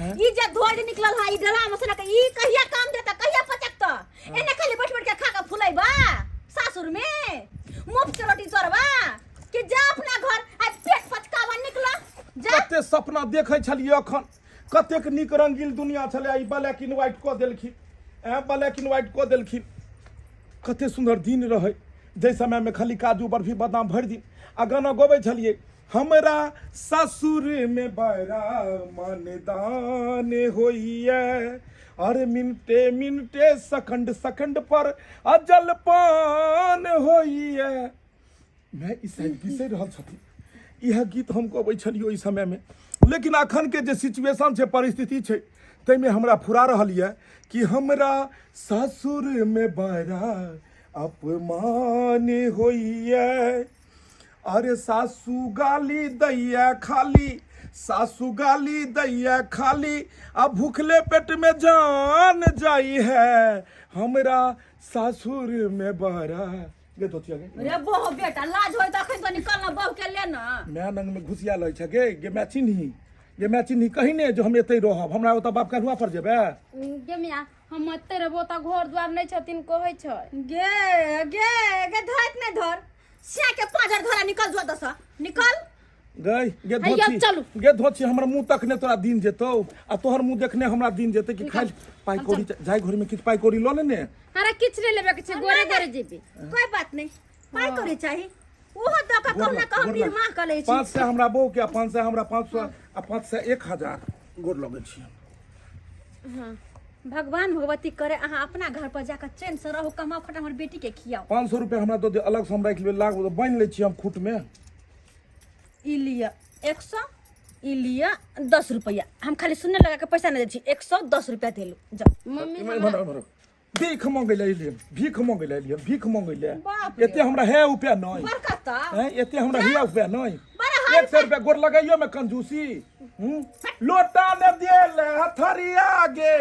ई जे धोज निकलल है ई डला मसला के ई कहिया काम देता कहिया पचकता एने खाली बैठ बैठ के खा के फुलैबा सासुर में मुफ्त रोटी तोरबा कि जा अपना घर आ पेट पचकावा निकला जा कते सपना देखै छलियै अखन कतेक नीक रंगीन दुनिया छलै ई ब्लैक एंड व्हाइट कऽ देलखिन ऐं ब्लैक एंड व्हाइट कऽ देलखिन कते सुन्दर दिन रहै जाहि समयमे खाली काजू बर्फी बादाम भरि दिन आ गाना गबै छलियै हमरा ससुरमे बड़ा मनदान होइए अरे मिनटे मिनटे सकंड सकंड पर अजलपान होइए मैं ई शायद बिसरि रहल छथिन इएह गीत हम गबै छलियै ओहि समयमे लेकिन अखनके जे सिचुएशन छै परिस्थिति छै ताहिमे हमरा फुरा रहल यऽ कि हमरा सासुरमे बड़ा अपमान होइए अरे सासू गाली दैया खाली सासू गाली दैया खाली आ भूखले पेट में जान जाई है हमरा सासुर में बड़ा गे धोतिया गे रे बहु बेटा लाज होय त अखन तो निकल ना बहु के ले ना माय नंग में घुसिया लै छै गे गे माय चिन्ही गे माय चिन्ही कहीं ने जो हम एतै रहब हमरा ओतऽ बाप करुआ पर जेबै गे मिया हम एते रहबो तऽ घर द्वार नहि छथिन कहै छै गे गे गे धरत नहीं धर सिया के पाँजर धरा निकल जो दस निकल गई गे हैया, धोती चलू। गे धोती हमर मुंह तकने तोरा दिन जेतौ आ तोहर मुंह देखने हमरा दिन जेतै कि खाइ पाइ कौड़ी जाय घर में किछु पाइ कौड़ी लऽ लेने हमरा किछु नहि लेबे के छै गोरे गोरे जेबी कोई बात नहीं पाइ कौड़ी चाही ओहो दऽ कऽ कहुना कऽ हम निर्माण कऽ लै छी 500 हमरा बहू के आ 500 हमरा 500 आ 500 1000 गोर लगै छी हाँ भगवान भगवती करे अहाँ अपना घर पर जाकर चैन से रहू कमाओ खटा हमर बेटी के खियाओ 500 रुपया हमरा दऽ दिअ अलग से हम राखि लेबै लाख बान्हि लै छी हम खूट में ई लिअ 100 ई लिअ 10 रुपया हम खाली शून्य लगा के पैसा नहीं दै छी 110 रुपया देलू जाओ मम्मी इम्हर इम्हर इम्हर भीख मंगै लए एलियै भीख मंगै लए एलियै भीख मंगै लए बाप रे। एते हमरा है रुपया नहि बरकत हैं एते हमरा हिया रुपया नहि बड़ा हाई 100 रुपया गोर लगाइयो में कंजूसी हूं लोटा ने देल हथरिया गे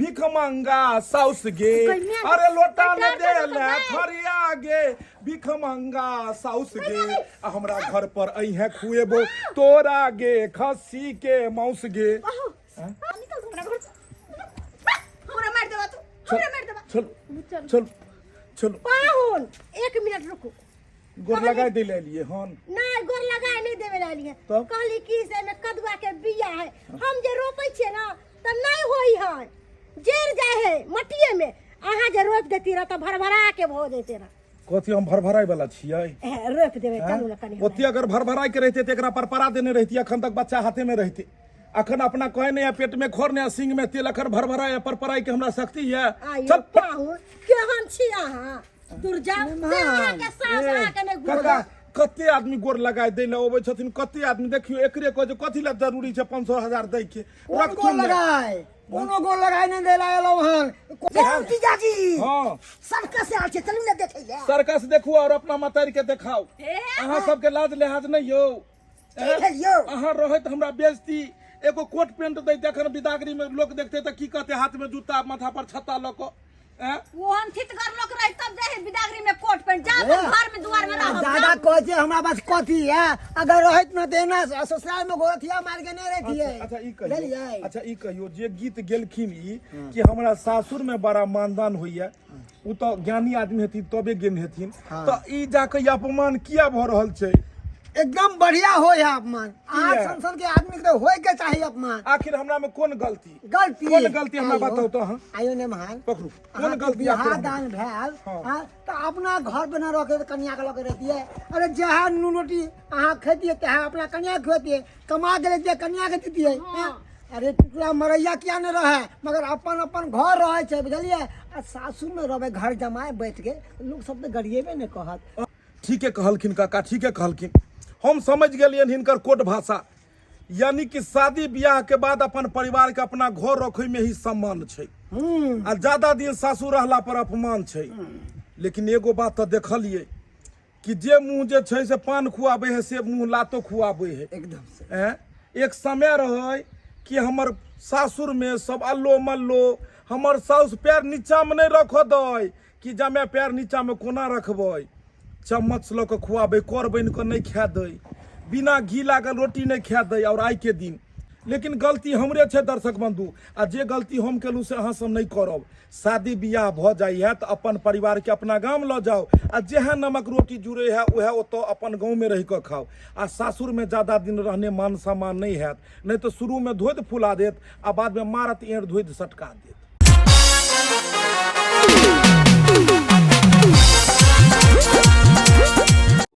भीख मंगा साउस गे कन्या- अरे लोटा ने कन्या देल चलो तो हथरिया गे भीख मंगा साउस गे आ हमरा घर पर अइहे खुएबो तोरा गे खस्सी के माउस गे बाहु निकल तू हमरा घर से हमरा मार देबा तू हमरा मार देबा चल चल चल पाहुन एक मिनट रुकू गोर लगाय दै लए एलियै हन नहीं गोर लगाए नहीं देवे ला एलियै तब? कहली कि से एहिमे कदुआ के बिया है हम जे रोपै छियै ना तऽ नहीं होई है जरि जाइ है मटिये में अहाँ जे रोपि देती रह तऽ भरभरा के भऽ जैते रह कथी हम भरभराय वाला छियै ए, रोपि देबै चलू ने कनि ओते अगर भरभराय के रहते तऽ एकरा परपरा देने रहती अखन तक बच्चा हाथे में रहते अखन अपना कहे नहीं है पेट में खोर नहीं है सींग में तेल अखन भरभराय परपराय के हमरा शक्ति है आइयो चल पाहुन केहन छी अहाँ दूर जाउ से अहाँके सास अहाँके नहि काका घुरत कते आदमी गोर लगाय दै लए अबै छथिन कते आदमी देखियौ एकरे कहै छै कथी लए जरूरी छै 500 हजार दै के कोन गोर रखथुन ने। लगाय कोनो गोर लगाय नहि देला एलहुँ हन जाउ जीजाजी हँ सर्कस आयल छै चलू ने देखै लए सर्कस देखू और अपना मतारी के देखाउ अहाँ सबके लाज लिहाज नहि यौ की भेल यौ अहाँ रहैत हमरा बेजती एगो कोट पेंट दैते अखन बिदागरी में लोक देखते तऽ की कहते हाथ में जूता माथा पर छत्ता लऽ कऽ आँय? ओहन थितगर लोक रही तब जाए बिदागरी में कोट पेंट जा अपन घर में दुआर में रह दादा कहै छै हमरा पास कथी है अगर रहैत न तऽ एना ससुराल में गोरथिया मार के नहि रहितियै अच्छा ई कहियौ बुझलियै अच्छा ई कहियौ जे गीत गेलखिन ई कि हमरा सासुर में बड़ा मानदान होइया ओ तऽ ज्ञानी आदमी हेथिन तबे गेन हेथिन तऽ ई जाके ई अपमान किया भऽ रहल छै एकदम बढ़िया होय है अपमान अहाँ किया? सन सन के आदमी के होय के चाही अपमान आखिर हमरा में कोन गलती गलती कोन गलती हमरा आइयो, बताउ तऽ अहाँ आइयो ने महान पकड़ू कोन अहाँके गलती बियाह आखिर हमरा? दान भेल हाँ। हाँ, तऽ अपना घर पर न रह के कनिया के लऽ के रहतियै अरे जहाँ नून रोटी अहाँ खैतियै तहाँ अपना कनिया के खुएतियै कमा के लैतियै कनिया के दितियै हाँ? अरे टुकड़ा मरैया किया नहि रहै मगर अपन अपन घर रहै छै बुझलियै आ सासुरमे रहबै घर जमाए बैठ के लोक सब तऽ गरिएबे ने कहत ठीके कहलखिन काका ठीके कहलखिन हम समझ गेलियनि हिनकर कोट भाषा यानी कि शादी बियाह के बाद अपन परिवार के अपना घर रखै में ही सम्मान छै आ ज्यादा दिन सासुर रहला पर अपमान छै। लेकिन एगो बात तऽ देखलियै कि जे मुँह जे छै से पान खुआबै है से मुँह लातो खुआबै है। एकदम से। ऐं एक समय रहै कि हमर सासुरमे सब अल्लो मल्लो, हमर साउस पैर नीचाँमे नहि रखऽ दै कि जमे पैर नीचाँमे कोना रखबै, चम्मच लऽ कऽ खुआबै, कर बनि कऽ नहि खाए दै, बिना घी लागल रोटी नहि खाए दै। आओर आइके दिन लेकिन गलती हमरे छै दर्शक बंधु, आ जे गलती हम केलहुँ से अहाँ सब नहि करब। शादी बियाह भऽ जाइ है तऽ अपन परिवारके अपना गाम लऽ जाउ, आ जेहन नमक रोटी जुड़े है उएह ओतऽ अपन गाँवमे रहि कऽ खाउ। आ सासुरमे ज्यादा दिन रहने मान सम्मान नहि हैत, नहि तऽ शुरूमे धोधि फुला देत आ बादमे मारत एड़ धोधि सटका देत।